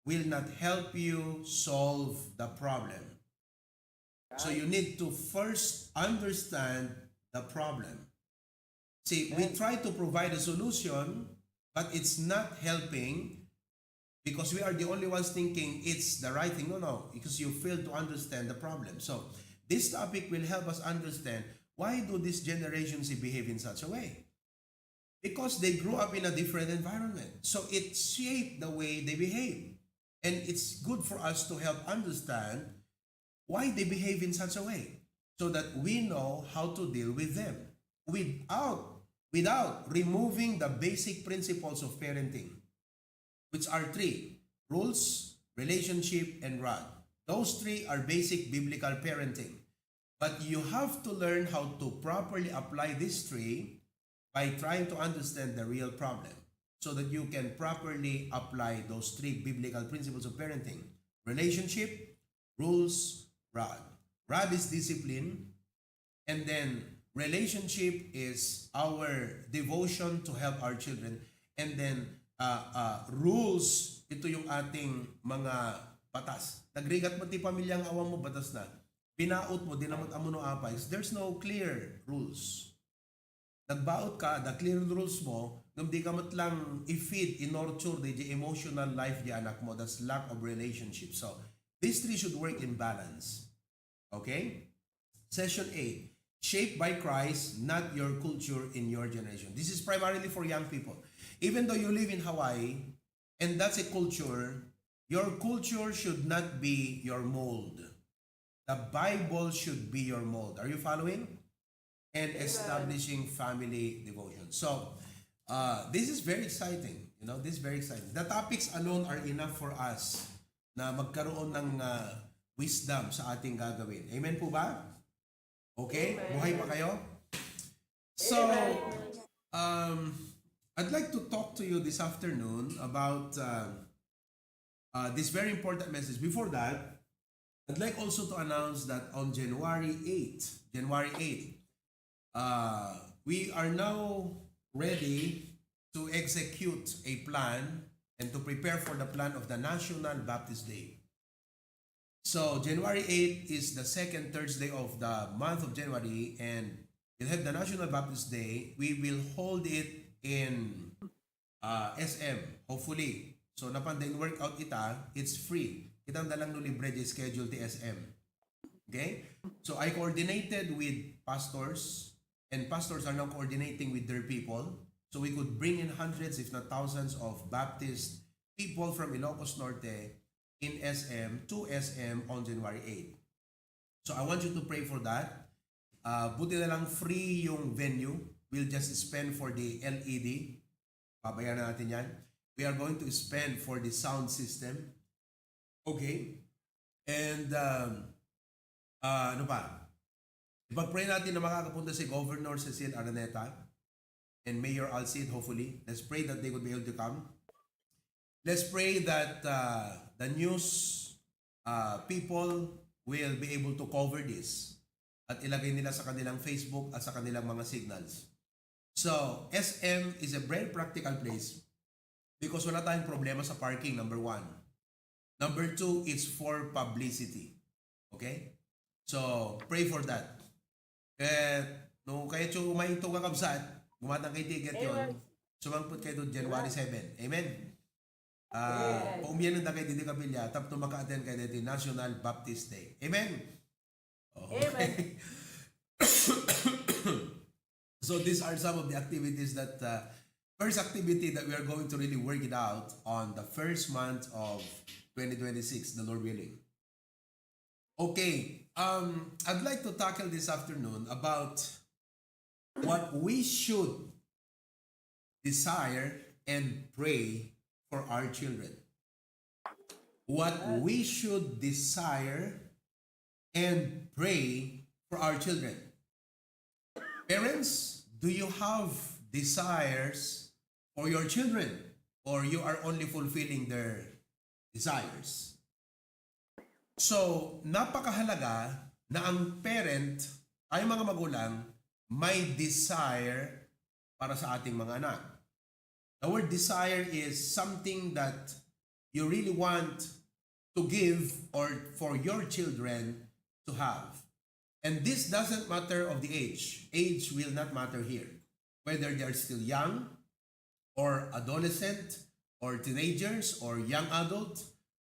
will not help you solve the problem. So you need to first understand the problem. See, we try to provide a solution, but it's not helping because we are the only ones thinking it's the right thing. No, no, because you fail to understand the problem. So this topic will help us understand why do this generation behave in such a way. Because they grew up in a different environment. So it shaped the way they behave. And it's good for us to help understand why they behave in such a way so that we know how to deal with them without without removing the basic principles of parenting, which are three: rules, relationship, and rod. Those three are basic biblical parenting. But you have to learn how to properly apply these three by trying to understand the real problem so that you can properly apply those three biblical principles of parenting: relationship, rules, rod. Rod is discipline, and then relationship is our devotion to help our children, and then uh, uh, rules, ito yung ating mga batas. Nagrigat mo ti pamilya nga awan mo batas na. Binaot mo, di naman amuno apay. There's no clear rules. Nagbaot ka, the clear rules mo, ngem di ka met lang i-feed, i-nurture di, di emotional life di anak mo, that's lack of relationship. So, these three should work in balance. Okay? Session eight, shaped by Christ, not your culture in your generation. This is primarily for young people. Even though you live in Hawaii, and that's a culture, your culture should not be your mold. The Bible should be your mold. Are you following? And establishing family devotion. So, uh, this is very exciting. You know, this is very exciting. The topics alone are enough for us na magkaroon ng uh, wisdom sa ating gagawin. Amen po ba? Okay? Buhay pa kayo? So, um, I'd like to talk to you this afternoon about uh, uh, this very important message. Before that, I'd like also to announce that on January eighth, January eighth, uh, we are now ready to execute a plan and to prepare for the plan of the National Baptist Day. So January eighth is the second Thursday of the month of January, and we'll have the National Baptist Day. We will hold it in uh, S M, hopefully. So napan din workout ita, it's free. Kitang dalang no libre di schedule ti S M. Okay? So I coordinated with pastors, and pastors are now coordinating with their people. So we could bring in hundreds, if not thousands, of Baptist people from Ilocos Norte in S M, to S M on January eighth. So I want you to pray for that. Uh, buti na lang free yung venue. We'll just spend for the L E D. Pabayaran natin yan. We are going to spend for the sound system. Okay? And um, uh, ano pa? Ipag-pray natin na makakapunta si Governor Cecil Araneta and Mayor Alcid, hopefully. Let's pray that they would be able to come. Let's pray that uh, the news uh, people will be able to cover this at ilagay nila sa kanilang Facebook at sa kanilang mga signals. So, S M is a very practical place because wala tayong problema sa parking, number one. Number two, it's for publicity. Okay? So, pray for that. Eh, no, kaya tiyo umay ito kakabsat, gumatang kay ticket yon. Sumangpot kayo doon January seven. Amen? Uh, paumyan ng dagay didi kapilya, tapno maka-attend kayo dito National Baptist Day. Amen? Oh. Amen. So these are some of the activities that, uh, first activity that we are going to really work it out on the first month of twenty twenty-six, the Lord willing. Okay, um, I'd like to tackle this afternoon about what we should desire and pray for our children. What we should desire and pray for our children. Parents, do you have desires for your children? or you are only fulfilling their desires. So, napakahalaga na ang parent, tayo mga magulang, may desire para sa ating mga anak. The word desire is something that you really want to give or for your children to have. And this doesn't matter of the age. Age will not matter here. Whether they are still young, or adolescent, or teenagers, or young adult,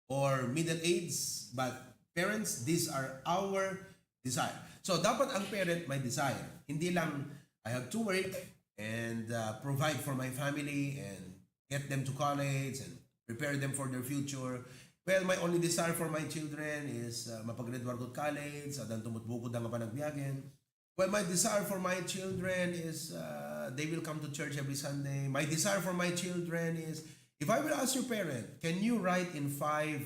or middle age, but parents, these are our desire. So, dapat ang parent may desire. Hindi lang, "I have to work and, uh, provide for my family and get them to college and prepare them for their future." Well, my only desire for my children is, uh, mapag-graduate ko college, adan tumutbukod nga panagbiagen. Well, my desire for my children is, uh, they will come to church every Sunday. My desire for my children is, if I will ask your parent, can you write in five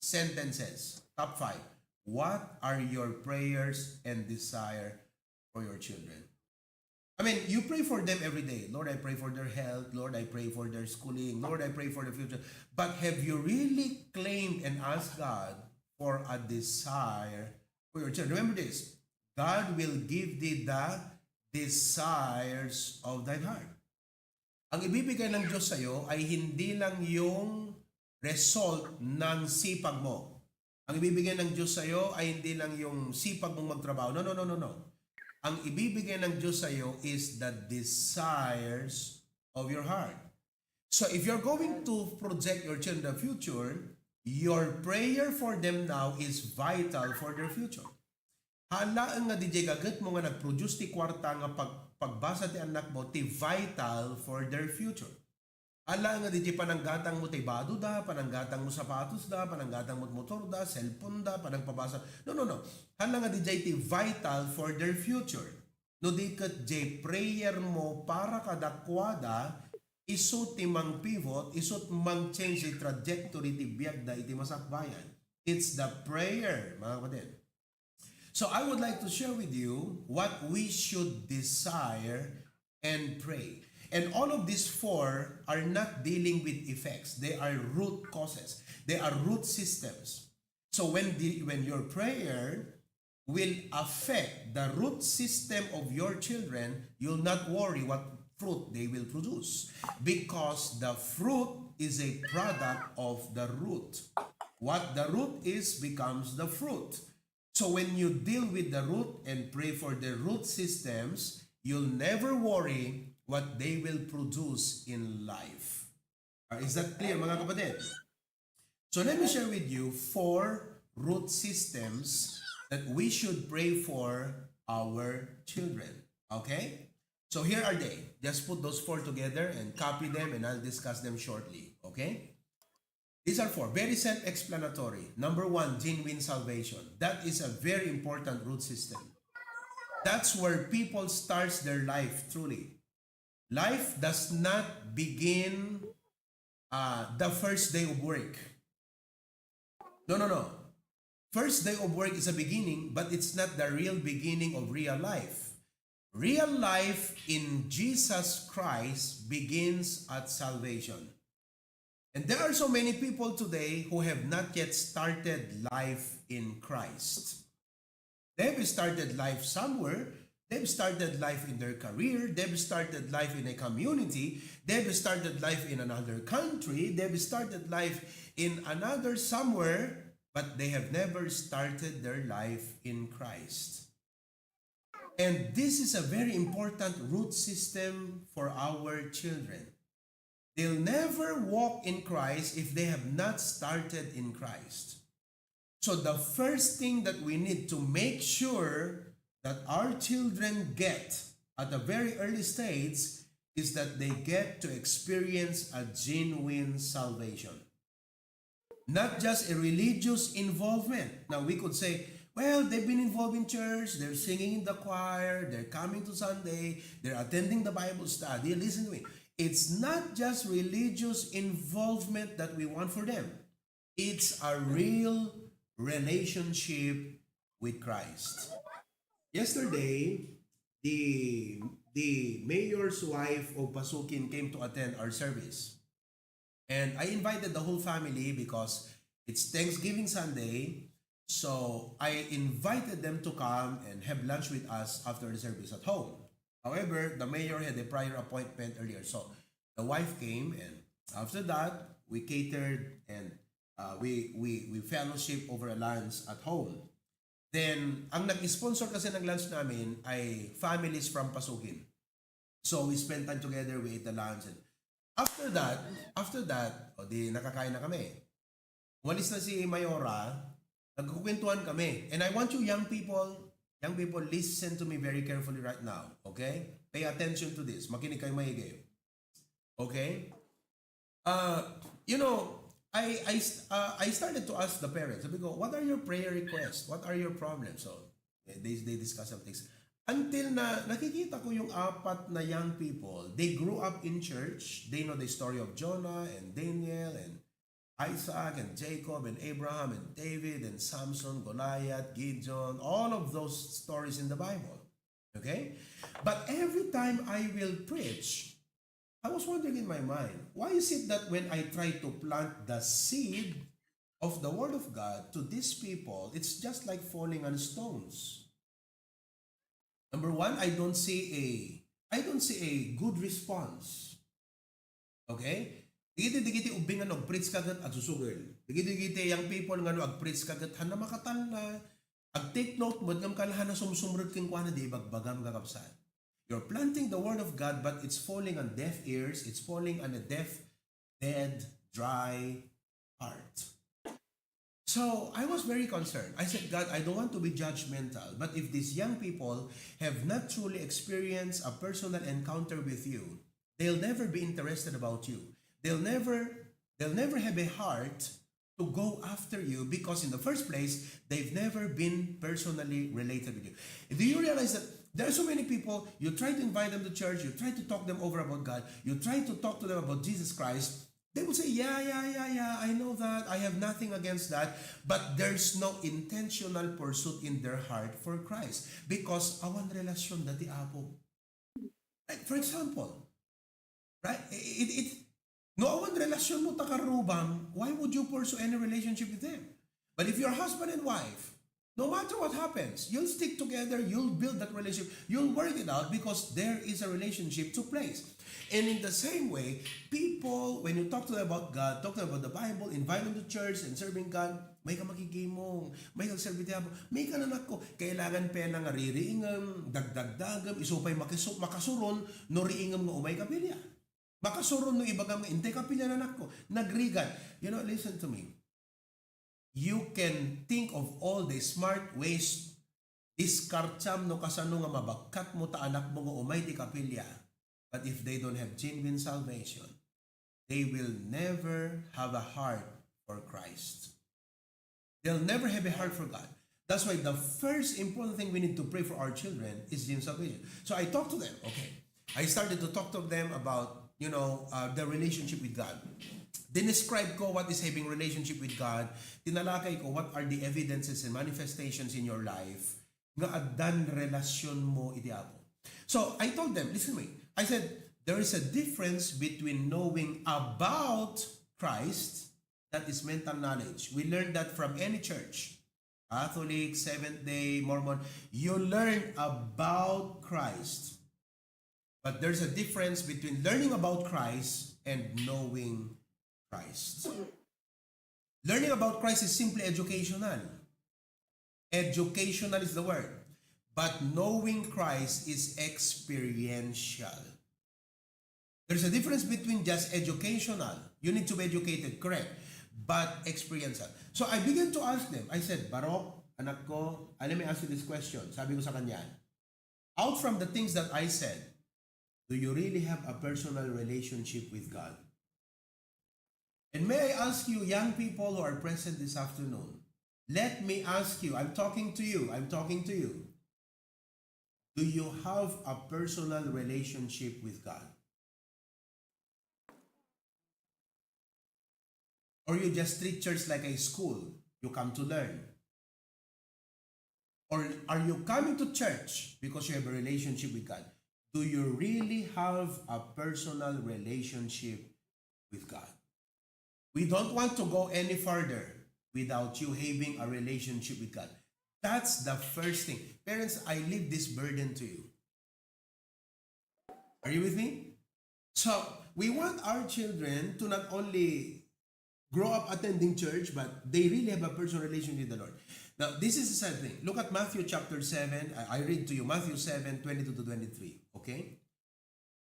sentences, top five, what are your prayers and desire for your children? I mean, you pray for them every day. "Lord, I pray for their health. Lord, I pray for their schooling. Lord, I pray for their future." But have you really claimed and asked God for a desire for your children? Remember this, "God will give thee the desires of thine heart." Ang ibibigay ng Diyos sa'yo ay hindi lang yung result ng sipag mo. Ang ibibigay ng Diyos sa'yo ay hindi lang yung sipag mong magtrabaho. No, no, no, no, no. Ang ibibigay ng Diyos sa'yo is the desires of your heart. So if you're going to project your children the future, your prayer for them now is vital for their future. Haan laeng nga diay gaget mo nga nag-produce ti kuarta nga pag-, pagbasa ti anak mo, ti vital for their future. Haan laeng nga diay pananggatang mo ti bado da, pananggatang mo sapatos da, pananggatang mo motor da, cellphone da, panangpabasa. No, no, no. Haan laeng nga diay ti vital for their future. No di ket diay prayer mo para kadakuada, isu ti mang-pivot, isu ti mang-change ti trajectory ti biagda iti masakbayan. It's the prayer, mga kapatid. So I would like to share with you what we should desire and pray. And all of these four are not dealing with effects. They are root causes. They are root systems. So when the, when your prayer will affect the root system of your children, you'll not worry what fruit they will produce, because the fruit is a product of the root. What the root is becomes the fruit. So when you deal with the root and pray for the root systems, you'll never worry what they will produce in life. Uh, is that clear, mga kapatid? So let me share with you four root systems that we should pray for our children. Okay? So here are they. Just put those four together and copy them, and I'll discuss them shortly. Okay? These are four. Very self-explanatory. Number one, genuine salvation. That is a very important root system. That's where people starts their life truly. Life does not begin, uh, the first day of work. No, no, no. First day of work is a beginning, but it's not the real beginning of real life. Real life in Jesus Christ begins at salvation. And there are so many people today who have not yet started life in Christ. They've started life somewhere. They've started life in their career. They've started life in a community. They've started life in another country. They've started life in another somewhere, but they have never started their life in Christ. And this is a very important root system for our children. They'll never walk in Christ if they have not started in Christ. So the first thing that we need to make sure that our children get at a very early stage is that they get to experience a genuine salvation. Not just a religious involvement. Now, we could say, "Well, they've been involved in church, they're singing in the choir, they're coming to Sunday, they're attending the Bible study." Listen to me. It's not just religious involvement that we want for them. It's a real relationship with Christ. Yesterday, the, the mayor's wife of Pasukin came to attend our service. And I invited the whole family because it's Thanksgiving Sunday. So I invited them to come and have lunch with us after the service at home. However, the mayor had a prior appointment earlier. So the wife came, and after that, we catered and uh, we, we, we fellowship over a lunch at home. Then, ang nag-sponsor kasi ng lunch namin ay families from Pasukin. So, we spent time together, we ate the lunch. And after that, after that, o di nakakain na kami. Umalis na si Mayora, nagkukwentuhan kami. And I want you young people, young people, listen to me very carefully right now, okay? Pay attention to this. Makinig kayo maigi. Okay? Uh, you know, I I st- uh, I started to ask the parents. Sabi ko, "What are your prayer requests? What are your problems?" So, eh, they they discuss some things. Until na nakikita ko yung apat na young people, they grew up in church. They know the story of Jonah and Daniel and Isaac and Jacob and Abraham and David and Samson, Goliath, Gideon, all of those stories in the Bible. Okay? But every time I will preach, I was wondering in my mind, why is it that when I try to plant the seed of the Word of God to these people, it's just like falling on stones? Number one, I don't see a I don't see a good response. Okay? Digiti digiti ubbing nga no, ag-preach ka ket agsusugel. Digiti digiti young people nga no, ag-preach ka ket hanna makatalna. Ag-take note met ngem kalahan na sumsumrek kenkuana, di ibagbagam, kakabsat. You're planting the word of God, but it's falling on deaf ears, it's falling on a deaf, dead, dry heart. So I was very concerned. I said, "God, I don't want to be judgmental, but if these young people have not truly experienced a personal encounter with you, they'll never be interested about you. They'll never they'll never have a heart to go after you because in the first place, they've never been personally related with you." Do you realize that there are so many people, you try to invite them to church, you try to talk them over about God, you try to talk to them about Jesus Christ, they will say, "Yeah, yeah, yeah, yeah, I know that. I have nothing against that." But there's no intentional pursuit in their heart for Christ because awan relasyon dati Apo. Like, for example, right? It, it, no awan relasyon mo ta karrubam, why would you pursue any relationship with them? But if you're husband and wife, no matter what happens, you'll stick together, you'll build that relationship, you'll work it out because there is a relationship took place. And in the same way, people, when you talk to them about God, talk to them about the Bible, invite them to church and serving God, may ka makigimong, may kagserbi ti Apo, may ka nanakko, kailangan pay nga ririingem, dagdagdagem, isu pay makisu-, makasuron, no riingem nga umay kapilya. Makasuron no ibagam nga, "Intay kapilya nanakko." Nagrigat. You know, listen to me. You can think of all the smart ways, diskartiam no kasano nga mabakkat mo ta anakmo nga umay ti kapilya. But if they don't have genuine salvation, they will never have a heart for Christ. They'll never have a heart for God. That's why the first important thing we need to pray for our children is genuine salvation. So I talked to them. Okay. I started to talk to them about, you know, uh, their relationship with God. Dinescribe ko what is having relationship with God. Tinalakay ko what are the evidences and manifestations in your life nga addan relasyon mo iti Apo. So, I told them, listen to me. I said, "There is a difference between knowing about Christ," that is mental knowledge. We learn that from any church. Catholic, Seventh Day, Mormon. You learn about Christ. But there's a difference between learning about Christ and knowing Christ. Learning about Christ is simply educational. Educational is the word. But knowing Christ is experiential. There's a difference between just educational. You need to be educated, correct. But experiential. So I began to ask them. I said, "Barok, anak ko, let me ask you this question." Sabi ko sa kanya, "Out from the things that I said, do you really have a personal relationship with God? And may I ask you, young people who are present this afternoon, let me ask you, I'm talking to you, I'm talking to you. Do you have a personal relationship with God? Or you just treat church like a school? You come to learn. Or are you coming to church because you have a relationship with God? Do you really have a personal relationship with God?" We don't want to go any further without you having a relationship with God. That's the first thing. Parents, I leave this burden to you. Are you with me? So, we want our children to not only grow up attending church, but they really have a personal relationship with the Lord. Now, this is the sad thing. Look at Matthew chapter seven. I, I read to you Matthew seven, twenty-two to twenty-three. Okay?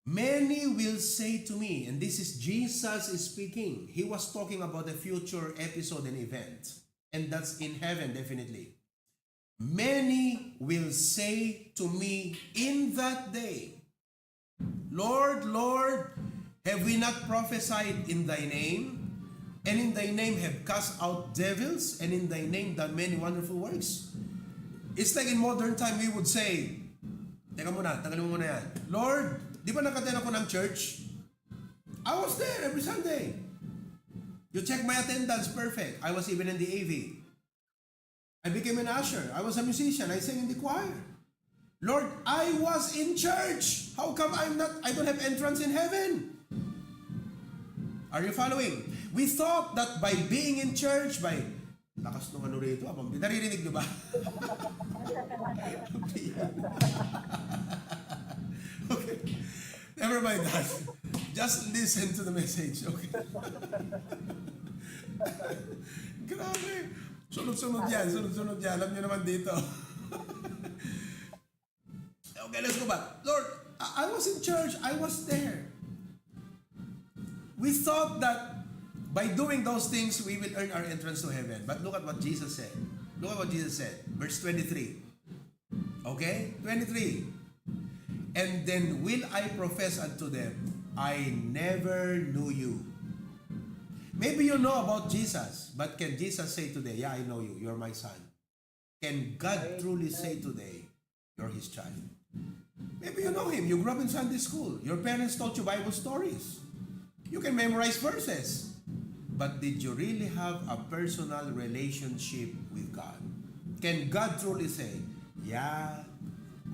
Many will say to me, and this is Jesus is speaking. He was talking about a future episode and event. And that's in heaven, definitely. Many will say to me in that day, "Lord, Lord, have we not prophesied in thy name? And in thy name have cast out devils, and in thy name done many wonderful works?" It's like in modern time, we would say, teka muna, tanggalin mo muna yan. "Lord, di ba nag-attend ako ng church? I was there every Sunday. You check my attendance, perfect. I was even in the A V. I became an usher. I was a musician. I sang in the choir. Lord, I was in church. How come I'm not, I don't have entrance in heaven?" Are you following? We thought that by being in church, by, lakas nung ano rito, abang, naririnig nyo ba? Okay. Never mind that. Just listen to the message, okay? Grabe. Sunod-sunod yan, sunod-sunod yan. Alam nyo naman dito. Okay, let's go back. Lord, I I was in church. I was there. We thought that by doing those things, we will earn our entrance to heaven. But look at what Jesus said. Look at what Jesus said. Verse twenty-three. Okay? Twenty-three. "And then will I profess unto them, I never knew you." Maybe you know about Jesus, but can Jesus say today, "Yeah, I know you. You're my son"? Can God truly say today, "You're his child"? Maybe you know him. You grew up in Sunday school. Your parents taught you Bible stories. You can memorize verses. But did you really have a personal relationship with God? Can God truly say, "Yeah,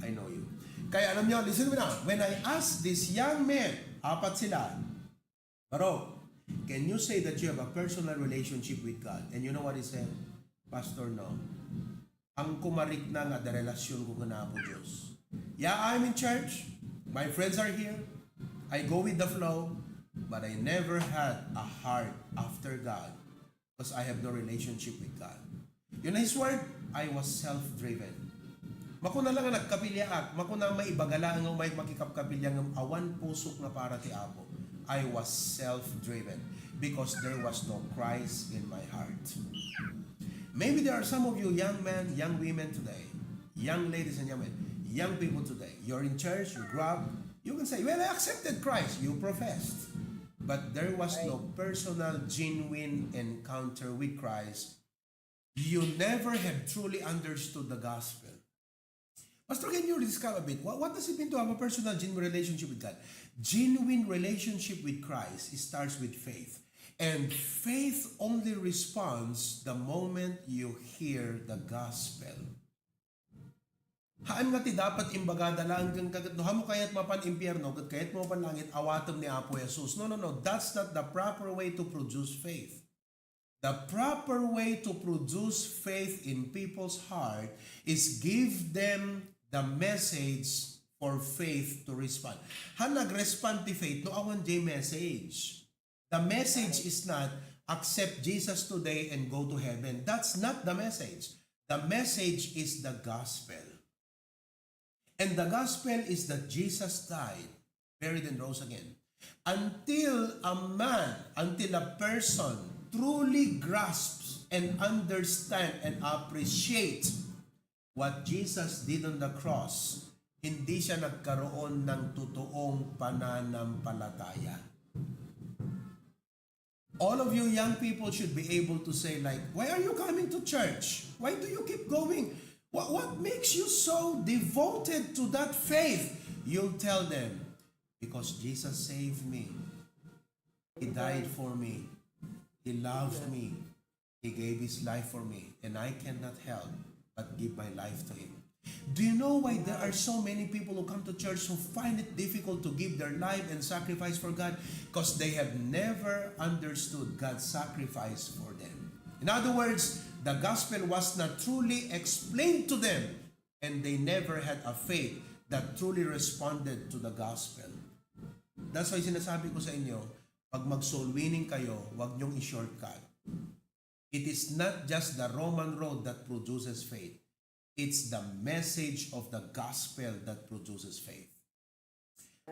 I know you"? Kaya alam nyo, listen mo na, when I asked this young man, apat sila, "Bro, can you say that you have a personal relationship with God?" And you know what he said? "Pastor, no. Ang kumarikna nga adda relasyonko ken Apo Dios. Yeah, I'm in church. My friends are here. I go with the flow. But I never had a heart after God because I have no relationship with God." You know his word? "I was self-driven." Makuna lang nga nagkapiliaak, makuna maibaga lang nga umay makikapkapilya ngem awan pusok nga para ti Apo. I was self-driven because there was no Christ in my heart. Maybe there are some of you young men, young women today, young ladies and young men, young people today. You're in church, you grew up, you can say, "Well, I accepted Christ." You professed. But there was no personal, genuine encounter with Christ. You never have truly understood the gospel. Pastor, can you describe a bit? What, what does it mean to have a personal, genuine relationship with God? Genuine relationship with Christ starts with faith. And faith only responds the moment you hear the gospel. Haan nga ti dapat imbagada laeng kenka ket no haanmo kayat mapan impierno ket kayatmo mapan langit, awatem ni Apo Jesus. No, no, no. That's not the proper way to produce faith. The proper way to produce faith in people's heart is give them the message for faith to respond. Haan nga agrespond ti faith no awan jay message. The message is not accept Jesus today and go to heaven. That's not the message. The message is the gospel. And the gospel is that Jesus died, buried, and rose again. Until a man, until a person truly grasps and understand and appreciate what Jesus did on the cross, hindi siya nagkaroon ng totoong pananampalataya. All of you young people should be able to say, like, "Why are you coming to church? Why do you keep going? What, what makes you so devoted to that faith?" You'll tell them, "Because Jesus saved me. He died for me. He loved me. He gave his life for me. And I cannot help but give my life to him." Do you know why there are so many people who come to church who find it difficult to give their life and sacrifice for God? Because they have never understood God's sacrifice for them. In other words, the gospel was not truly explained to them, and they never had a faith that truly responded to the gospel. That's why sinasabi ko sa inyo, pag mag-soul winning kayo, huwag niyong i-shortcut. It is not just the Roman road that produces faith. It's the message of the gospel that produces faith.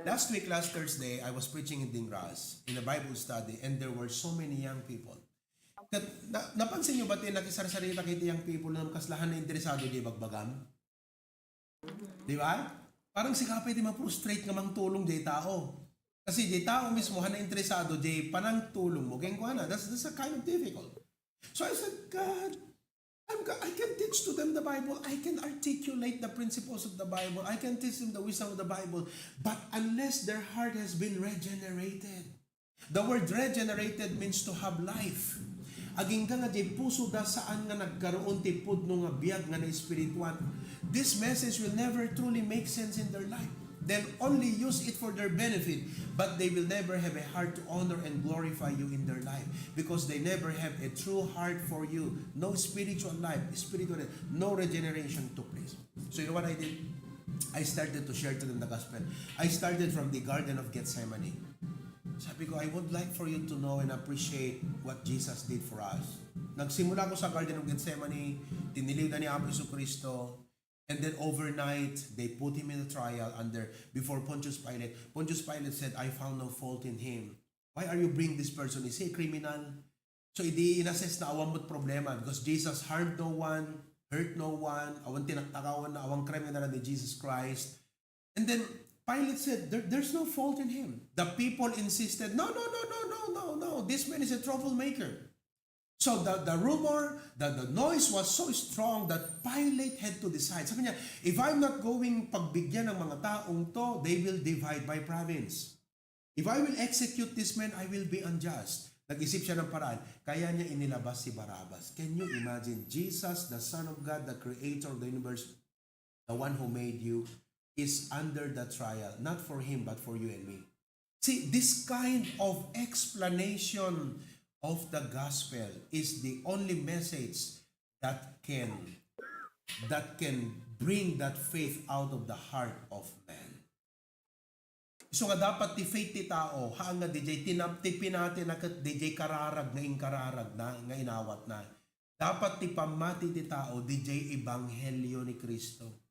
Last week, last Thursday, I was preaching in Dingras in a Bible study, and there were so many young people. Kat, na, napansin nyo ba ti nakisarsarita kayo ti young people nga kas la han interesado di bagbagam? Di ba? Parang sika pay ti ma-frustrate nga mangtulong di tao. Kasi di tao mismo han interesado di panangtulong mo. Kaya kuha na, that's, that's a kind of difficult. So I said, "God, I'm, go- I can teach to them the Bible. I can articulate the principles of the Bible. I can teach them the wisdom of the Bible. But unless their heart has been regenerated," the word regenerated means to have life. Agingga nga di puso da saan nga nagkaroon ti pudno nga biag nga naespirituan, this message will never truly make sense in their life. They'll only use it for their benefit, but they will never have a heart to honor and glorify you in their life because they never have a true heart for you. No spiritual life, spiritual, no regeneration took place. So you know what I did? I started to share to them the gospel. I started from the Garden of Gethsemane. Sabi ko, "I would like for you to know and appreciate what Jesus did for us." Nagsimula ko sa Garden of Gethsemane, tinilidan ni Apo Jesu Cristo, and then overnight, they put him in a trial under before Pontius Pilate. Pontius Pilate said, "I found no fault in him. Why are you bring this person? Is he a criminal?" So, idi in-assess na awan met problema because Jesus harmed no one, hurt no one, awan tinaktakawan na, awan kriminal ni Jesus Christ. And then Pilate said, "There, there's no fault in him." The people insisted, "No, no, no, no, no, no, no. This man is a troublemaker." So the, the rumor, the, the noise was so strong that Pilate had to decide. Sabi niya, "If I'm not going pagbigyan ng mga taong to, they will divide my province. If I will execute this man, I will be unjust." Nag-isip siya ng paraan. Kaya niya inilabas si Barabbas. Can you imagine? Jesus, the Son of God, the Creator of the universe, the one who made you, is under the trial, not for him, but for you and me. See, this kind of explanation of the gospel is the only message that can that can bring that faith out of the heart of man. So nga dapat ti faith ti tao, haan nga D J tinap ti pinati na ket D J kararag nga inkararag na, nga inawat na. Dapat ti pammati ti tao, D J ebanghelyo ni Cristo.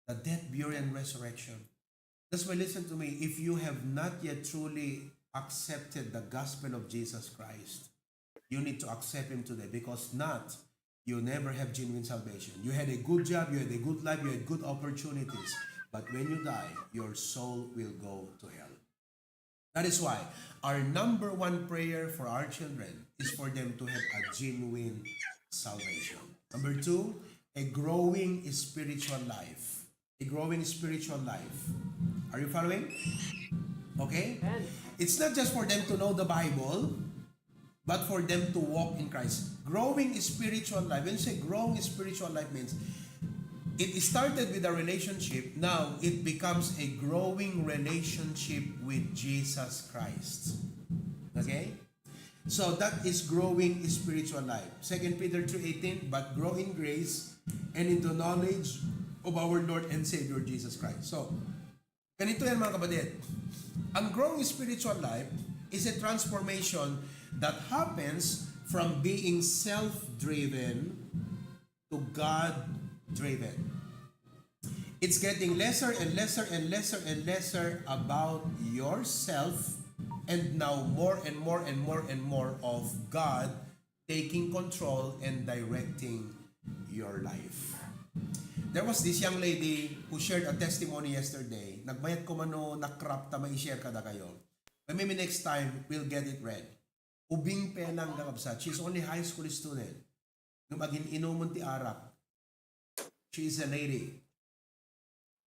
The death, burial, and resurrection. That's why, listen to me, if you have not yet truly accepted the gospel of Jesus Christ, you need to accept Him today, because not, you never have genuine salvation. You had a good job, you had a good life, you had good opportunities. But when you die, your soul will go to hell. That is why our number one prayer for our children is for them to have a genuine salvation. Number two, a growing spiritual life. A growing spiritual life. Are you following? Okay? It's not just for them to know the Bible, but for them to walk in Christ. Growing spiritual life. When you say growing spiritual life means it started with a relationship, now it becomes a growing relationship with Jesus Christ. Okay? So that is growing spiritual life. Second Peter three eighteen, "But grow in grace and in the knowledge of our Lord and Savior Jesus Christ." So, ganito yan, mga kapatid. Ang growing spiritual life is a transformation that happens from being self-driven to God-driven. It's getting lesser and lesser and lesser and lesser about yourself, and now more and more and more and more of God taking control and directing your life. There was this young lady who shared a testimony yesterday. Nagmayat ko mano na-crop ta mai-share kadakayo. But maybe next time, we'll get it read. Ubing pay lang, kakabsat. She's only high school student. Ngem agin-inumon ti arak. She is a lady.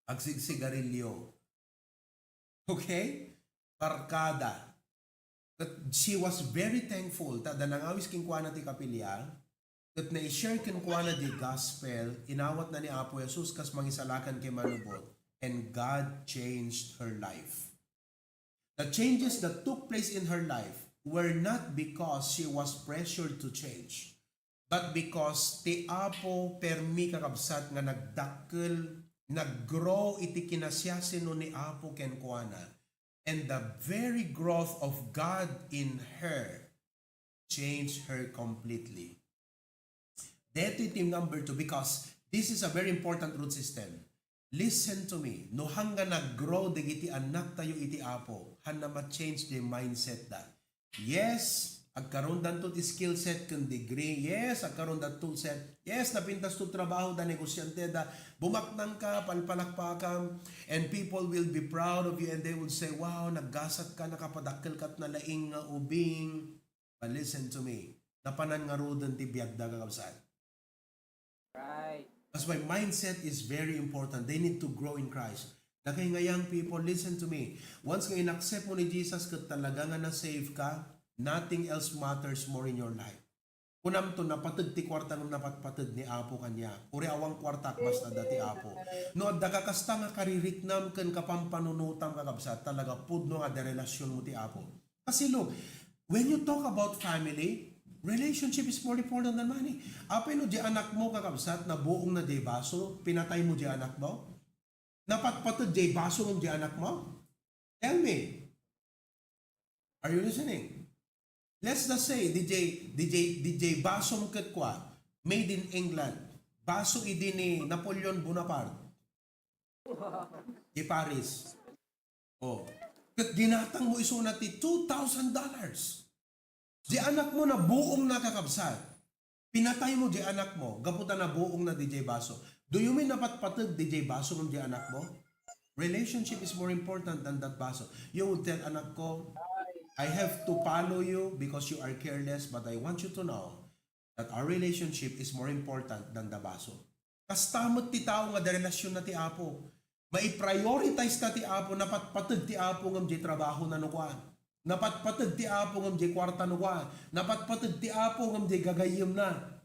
Agsigsigarilyo. Okay? Barkada. But she was very thankful ta adda nangawis kenkuana ti kapilya. ket na-share kenkuana ti gospel, inawatna ni Apo Jesus kas mangisalakan ken manubot, and God changed her life. The changes that took place in her life were not because she was pressured to change, but because ti Apo permi, kakabsat, nga nagdakkel, naggrow iti kinasiasino ni Apo kenkuana, and the very growth of God in her changed her completely. Detoy ti number two, because this is a very important root system. Listen to me. No, hangga naggrow dagiti annaktayo iti Apo, hanna ma-change ti mindset da. Yes, agkarondanto ti skill set ken degree. Yes, agkaronda tool set. Yes, napintasto trabaho da, negosiante da. Bumaknangka, palpalakpakam, and people will be proud of you and they will say, "Wow, naggasat ka, nakapadakkel kat na laing nga ubing." But listen to me. Napanan ngaruden ti biagda, kakabsat. Right. That's why mindset is very important. They need to grow in Christ. Dakay nga young people, listen to me. Once nga inaccept mo ni Jesus ket talaga nga na-save ka, nothing else matters more in your life. Kunam to, napateg ti kuarta ngem napatpateg ni Apo kaniak. Uray awan kuartak, basta adda ti Apo. No adda ka kasta nga kaririknam ken kapampanunotam, kakabsat, talaga pudno nga adda relasionmo ti Apo. Kasi look, when you talk about family, relationship is more important than money. Apay no di anakmo, kakabsat, nabuong na di baso, pinatay mo di anakmo? Napatpateg di baso ngem di anakmo? Tell me. Are you listening? Let's just say, D J, D J, D J basom ket kua, made in England. Baso idi ni Napoleon Bonaparte. Di Paris. Oh. Ket ginatang mo isuna ti two thousand dollars. Di anakmo nabuong na, kakabsat. Pinatay mo di anakmo, gapu ta nabuong na di jay baso. Do you mean napatpateg di jay baso ngem di anakmo? Relationship is more important than that baso. You would tell, "Anakko, I have to follow you because you are careless, but I want you to know that our relationship is more important than the baso." Kasta met ti tao nga adda relasionna ti Apo. Mai-prioritize ta ti Apo, napatpateg ti Apo ngem jay trabahona no kua. Napatpateg ti Apo ngem jay kuarta no kua. Napatpateg ti Apo ngem jay gagayyemna.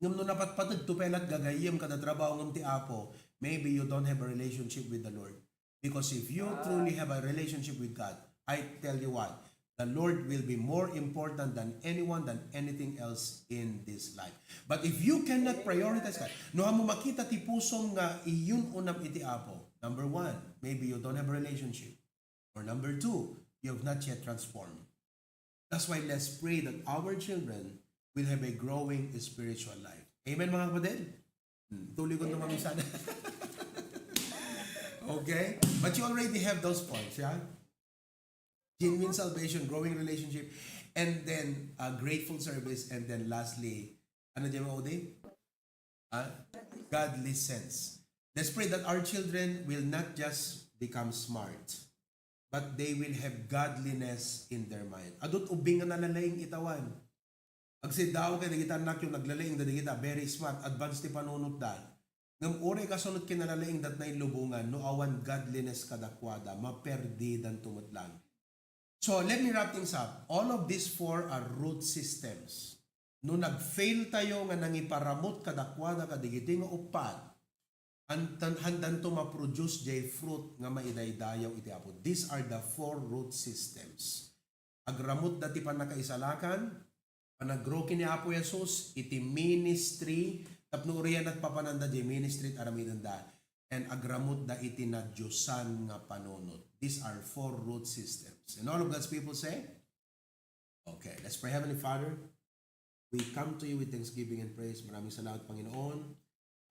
Ngem no napatpateg to pay lat gagayyem kada trabaho ngem ti Apo, maybe you don't have a relationship with the Lord. Because if you truly have a relationship with God, I tell you what, the Lord will be more important than anyone, than anything else in this life. But if you cannot prioritize God, no, amo makita ti pusom nga iyun-unam iti Apo, number one, maybe you don't have a relationship. Or number two, you have not yet transformed. That's why let's pray that our children will have a growing spiritual life. Amen, mga kapatid? Hmm, tuloy ko tumami sana. Okay? But you already have those points, yeah? Genuine salvation, growing relationship, and then uh, grateful service, and then lastly, ano dyan, Odi? Ah, godly sense. Let's pray that our children will not just become smart, but they will have godliness in their mind. Adut ubing nga nalalaing itawan. Agsiddaw kay dagiti annakyo, naglalaing da dagita, very smart, advanced ti panunotda. Ngem uray kasunot kinalalaing dat nailubongan, no awan godliness kadakuada, maperdidanto met lang. So, let me wrap things up. All of these four are root systems. No nag-fail tayo nga nangiparamut kadakuada kadigiti nga uppat, handan-, handanto ma-produce jay fruit nga maidaydayaw iti Apo. These are the four root systems. Agramutda ti pannakaisalakan, panaggrow ken ni Apo Jesus, iti ministry, tapno uray a nagpapananda jay ministry ti aramidenda, and agramutda iti nadiosan nga panunot. These are four root systems. And all of God's people say, okay, let's pray. Heavenly Father, we come to you with thanksgiving and praise. Maraming salamat, Panginoon.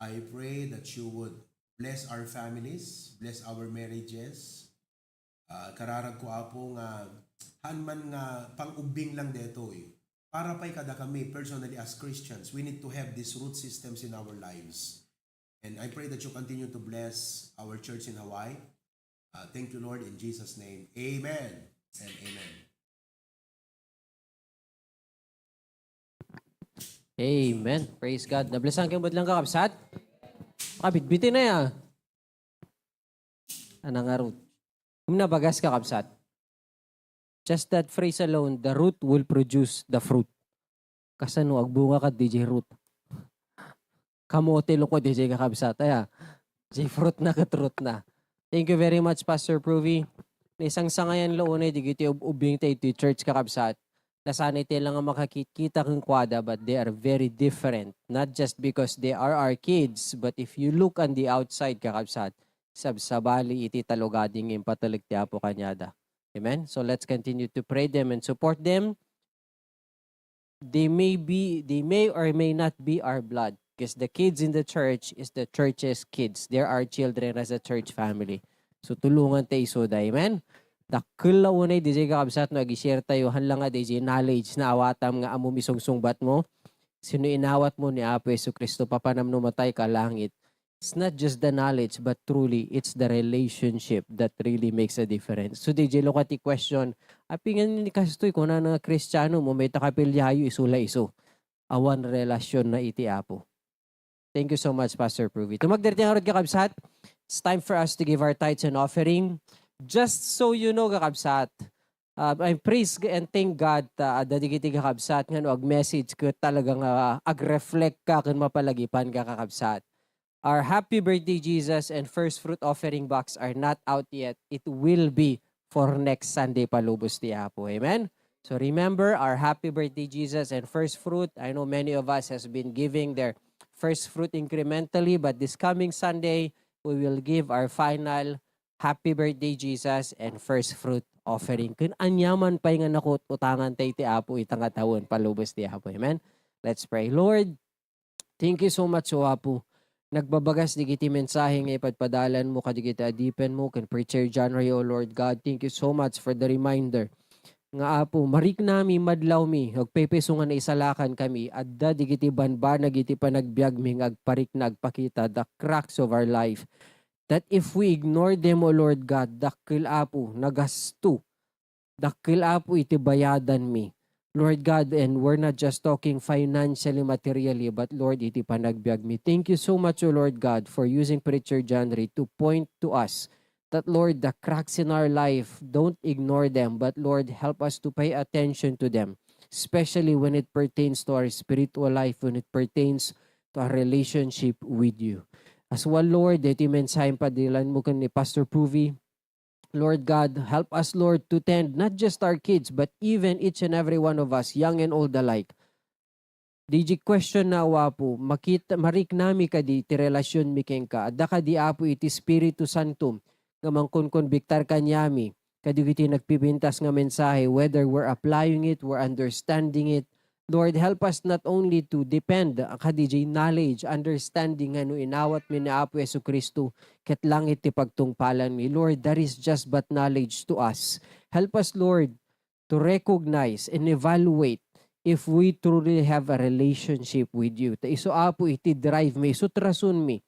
I pray that you would bless our families, bless our marriages. Ah, kararag ko, Apo, nga haan man nga pang-ubbing lang detoy. Para pay kadakami, personally, as Christians, we need to have these root systems in our lives. And I pray that you continue to bless our church in Hawaii. Uh, thank you, Lord, in Jesus' name. Amen and amen. Amen. Praise God. Nablesan kayo mo lang, kakabsat? Kabitbitin na ya. Anang nga root. Kung nabagas, kakabsat. Just that phrase alone, the root will produce the fruit. Kasano agbunga ka, D J Root? kamote loko diay kakabsat. Aya, diay fruit na ket root na. Thank you very much, Pastor Pruvi. Naisangsangayan la unay digiti ub-, ubbing ta iti church, kakabsat. Nasanay tayo lang nga makakitkita kenkuada, but they are very different. Not just because they are our kids, but if you look on the outside, kakabsat, sabsabali iti talugadi nga impatulek ti Apo kaniada. Amen? So let's continue to pray them and support them. They may be, they may or may not be our blood, because the kids in the church is the church's kids. They're our children as a church family. So, tulongan tayo isuda. Amen? Dakkel la unay diay kakabsat no agi-share tayo, haan la nga diay knowledge nga awatam nga ammom isungsungbat mo. Sino inawat mo ni Apo Jesu-Cristo, papanam no matay ka langit. It's not just the knowledge, but truly, it's the relationship that really makes a difference. So, diay lokati question, apingan ni kastoy, kunana nga Kristiano, mo may takapilyayo, isu la isu. Awan relasyon na iti Apo. Thank you so much, Pastor Pruvi. Tumagder ti ngarud, kakabsat. It's time for us to give our tithes and offering. Just so you know, kakabsat, uh, I praise g-, and thank God ta adda digiti kakabsat nga no ag-message ket talaga nga ag-reflect ka ken mapalagipan ka, kakabsat. Our Happy Birthday Jesus and First Fruit offering box are not out yet. It will be for next Sunday, palubos ti Apo. Amen? So remember, our Happy Birthday Jesus and First Fruit. I know many of us has been giving their first fruit incrementally, but this coming Sunday, we will give our final Happy Birthday Jesus and First Fruit offering. Ken aniaman pay nga nakut-utangan tay ti Apo ita nga tawen, palubos ti Apo. Amen? Let's pray. Lord, thank you so much, O Apo. Nagbabagas digiti mensahe nga ipadpadalan mo kadigiti adipen mo ken Preacher John Ray, O Lord God. Thank you so much for the reminder nga, Apo, mariknami, madlawmi, agpepeso nga naisalakan kami, adda digiti banbanag iti panagbiagmi nga agparikna, agpakita the cracks of our life, that if we ignore them, O Lord God, dakkel, Apo, nagasto. Dakkel, Apo, iti bayadanmi, Lord God, and we're not just talking financially, materially, but, Lord, iti panagbiagmi. Thank you so much, O Lord God, for using Preacher John Ray to point to us that, Lord, the cracks in our life, don't ignore them, but, Lord, help us to pay attention to them, especially when it pertains to our spiritual life, when it pertains to our relationship with you. As well, Lord, iti mensahe nga ipadpadalan mo ken ni Pastor Pruvi, Lord God, help us, Lord, to tend not just our kids, but even each and every one of us, young and old alike. Diay question na, O Apo, makita, mariknami kadi ti relationmi kenka? Adda kadi, Apo, iti Espiritu Santo nga mangkonkonbiktar kaniami kadagiti nagpipintas nga mensahe, whether we're applying it, we're understanding it, Lord, help us not only to depend, ah, kadi diay knowledge, understanding nga no inawatmi ni Apo Jesu-Cristo, ket langit ti pagtungpalanmi. Lord, that is just but knowledge to us. Help us, Lord, to recognize and evaluate if we truly have a relationship with you. Ta isu, Apo, iti drive mi, isu ti rason mi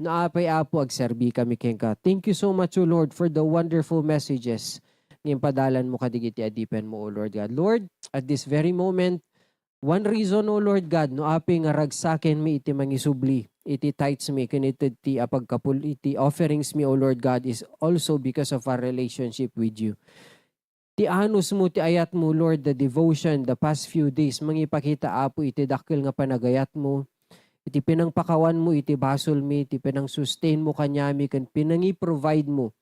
no apay, Apo, agserbi kami kenka. Thank you so much, O Lord, for the wonderful messages nga impadalan mo kadigiti adipen mo, O Lord God. Lord, at this very moment, one reason, O Lord God, no apay nga ragsakenmi iti mangisubli iti tithes mi ken iti, ti apagkapul-, iti offerings mi, O Lord God, is also because of our relationship with you. Ti anus mo, ti ayat mo, Lord, the devotion, the past few days, mangipakita, Apo, iti dakkel nga panagayat mo, iti pinangpakawan mo iti basol mi, iti pinang-sustain mo kaniami, ken pinangi-provide mo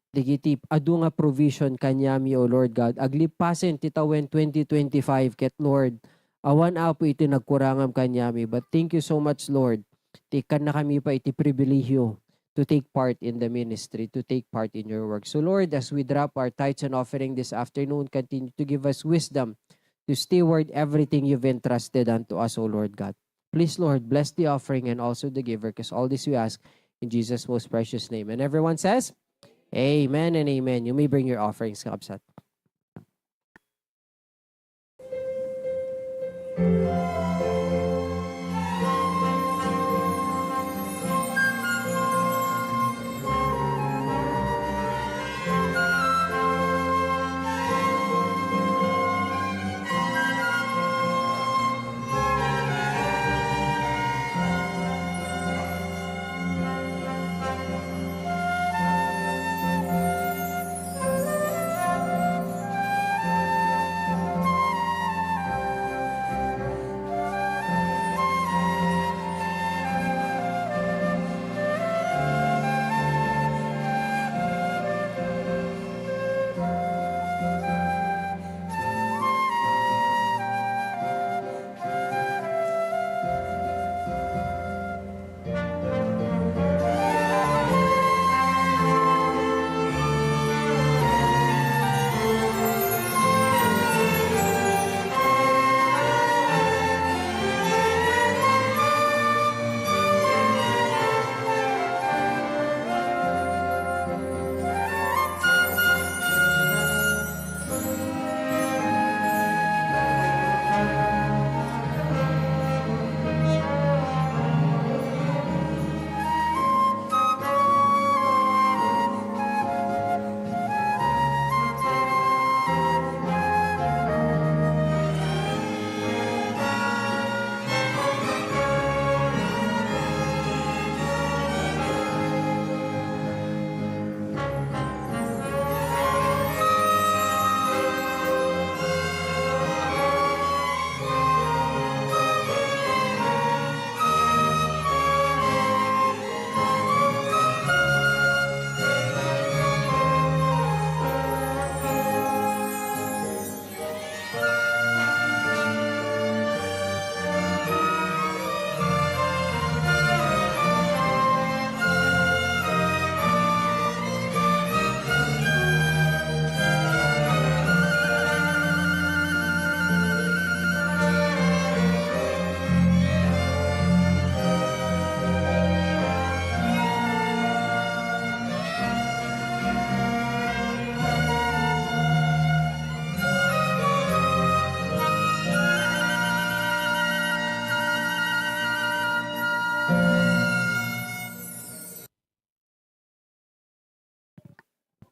dagiti adu nga provision kaniami, O Lord God. Aglipasen ti tawen twenty twenty-five ket, Lord, awan, Apo, iti nagkurangam kaniami. But thank you so much, Lord, ti ikkannakami pay iti pribilehiyo to take part in the ministry, to take part in your work. So, Lord, as we drop our tithes and offering this afternoon, continue to give us wisdom to steward everything you've entrusted unto us, O Lord God. Please, Lord, bless the offering and also the giver, 'cause all this we ask in Jesus' most precious name. And everyone says, "Amen and amen." You may bring your offerings, kakabsat.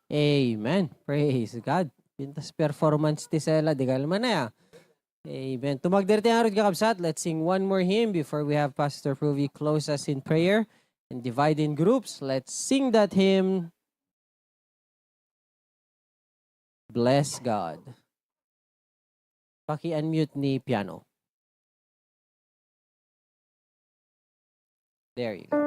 Amen. Praise God. Pintas performance ti sela, di kalman na ya. Amen. Tumagder ti arut, kakabsat. Let's sing one more hymn before we have Pastor Provi close us in prayer and divide in groups. Let's sing that hymn. Bless God. Paki-unmute ni piano. There you go.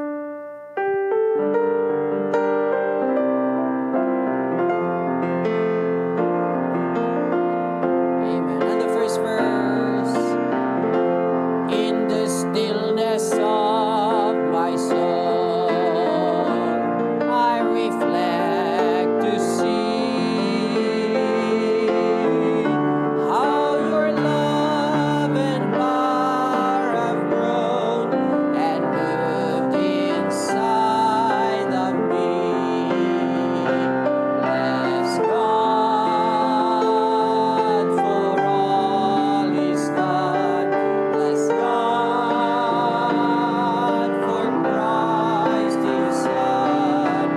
Amen. And the first verse. In the stillness of my soul, I reflect to see how your love and power have grown and moved inside of me. Bless God for all His done. Bless God for Christ His Son.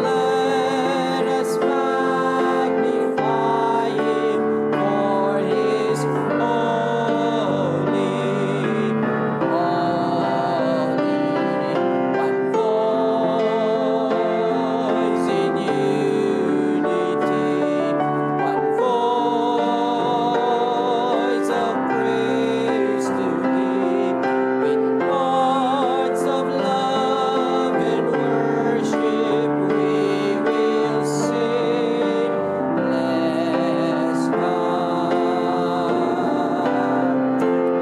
Let us magnify Him for His holy, holy. One voice in unity, one voice of praise to Thee. With hearts of love and worship, we will sing, bless God.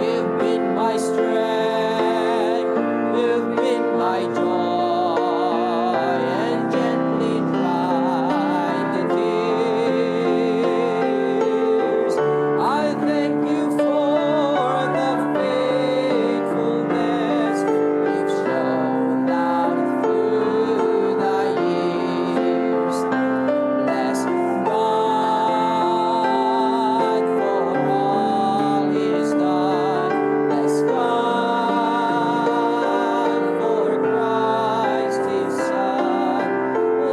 You've been my strength, you've been my joy, and gently dry the tears. I thank you for the faithfulness you've shown down through the years. Bless God for all He's done. Bless God for Christ His Son.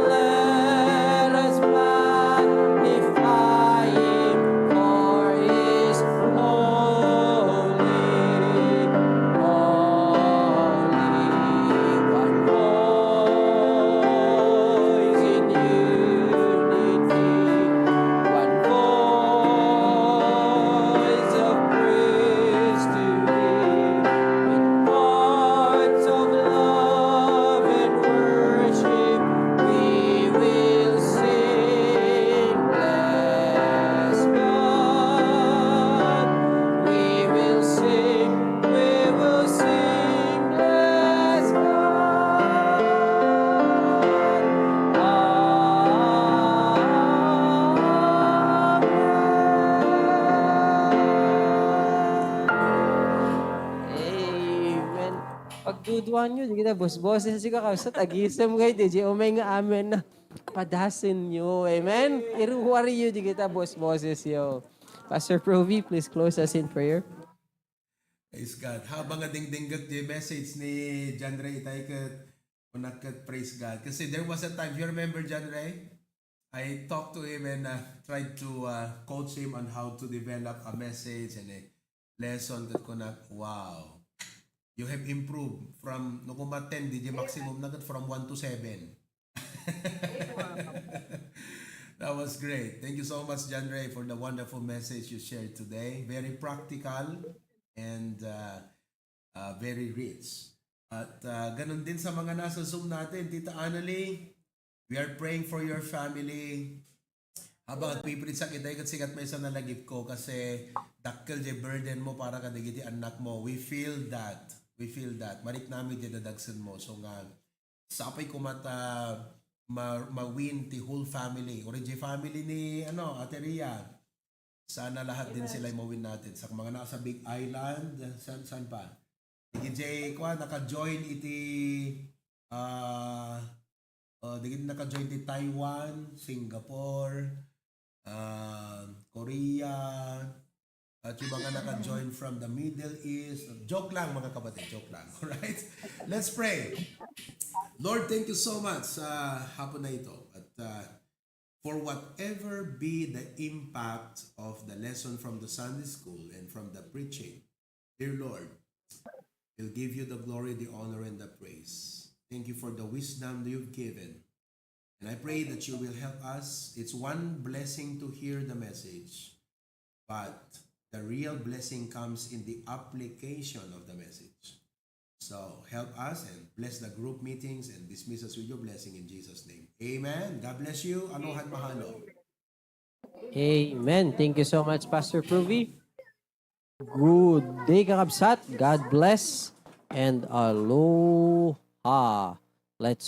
Let us magnify Him for His holy, holy. One voice in unity, one voice of praise to Thee. With hearts of love and worship, we will sing, bless God. We will sing, we will sing, bless God. Amen. Pagduduanyo, di kita bosboses, di ka kausa, tagisem kayo, di, di, umay nga amen na. Padasenyo, amen? Iruwariyo, di kita bosbosesyo. Pastor Provi, please close us in prayer. Praise God. Habang nga dingdinggak di message ni John Ray, itay ket, kunak ket, praise God. Kasi there was a time, you remember John Ray? I talked to him and, uh, tried to, uh, coach him on how to develop a message and a lesson ket kunak, wow. You have improved from, no, kuma ten, di di maximum na ket from one to seven. That was great. Thank you so much, John Ray, for the wonderful message you shared today. Very practical and, uh, uh, very rich. At, uh, ganun din sa mga nasa Zoom natin, Tita Annalie, we are praying for your family. Habang agpipritsak itay, ket sikat maysa nalagipko kasi dakkel jay burden mo para kadagiti annak mo. We feel that. We feel that. Mariknami jay dadagsen mo. So nga, sapay koma ta ma-, ma-win ti whole family. Or jay family ni, ano, Ate Ria. Sana lahat din sila ay ma-win natin. Sa mga nasa Big Island, saan, saan pa? Dagiti jay, kuan, naka-join iti, ah, ah, dagiti naka-join ti Taiwan, Singapore, ah, Korea, at yung mga naka-join from the Middle East. Joke lang, mga kapatid, joke lang. Alright? Let's pray. Lord, thank you so much sa hapon na ito. At, ah, for whatever be the impact of the lesson from the Sunday school and from the preaching, dear Lord, we'll give you the glory, the honor, and the praise. Thank you for the wisdom that you've given. And I pray that you will help us. It's one blessing to hear the message, but the real blessing comes in the application of the message. So help us and bless the group meetings and dismiss us with your blessing in Jesus' name. Amen. God bless you. Aloha and mahalo. Amen. Thank you so much, Pastor Pruvi. Good day, kakabsat. God bless and aloha. Let's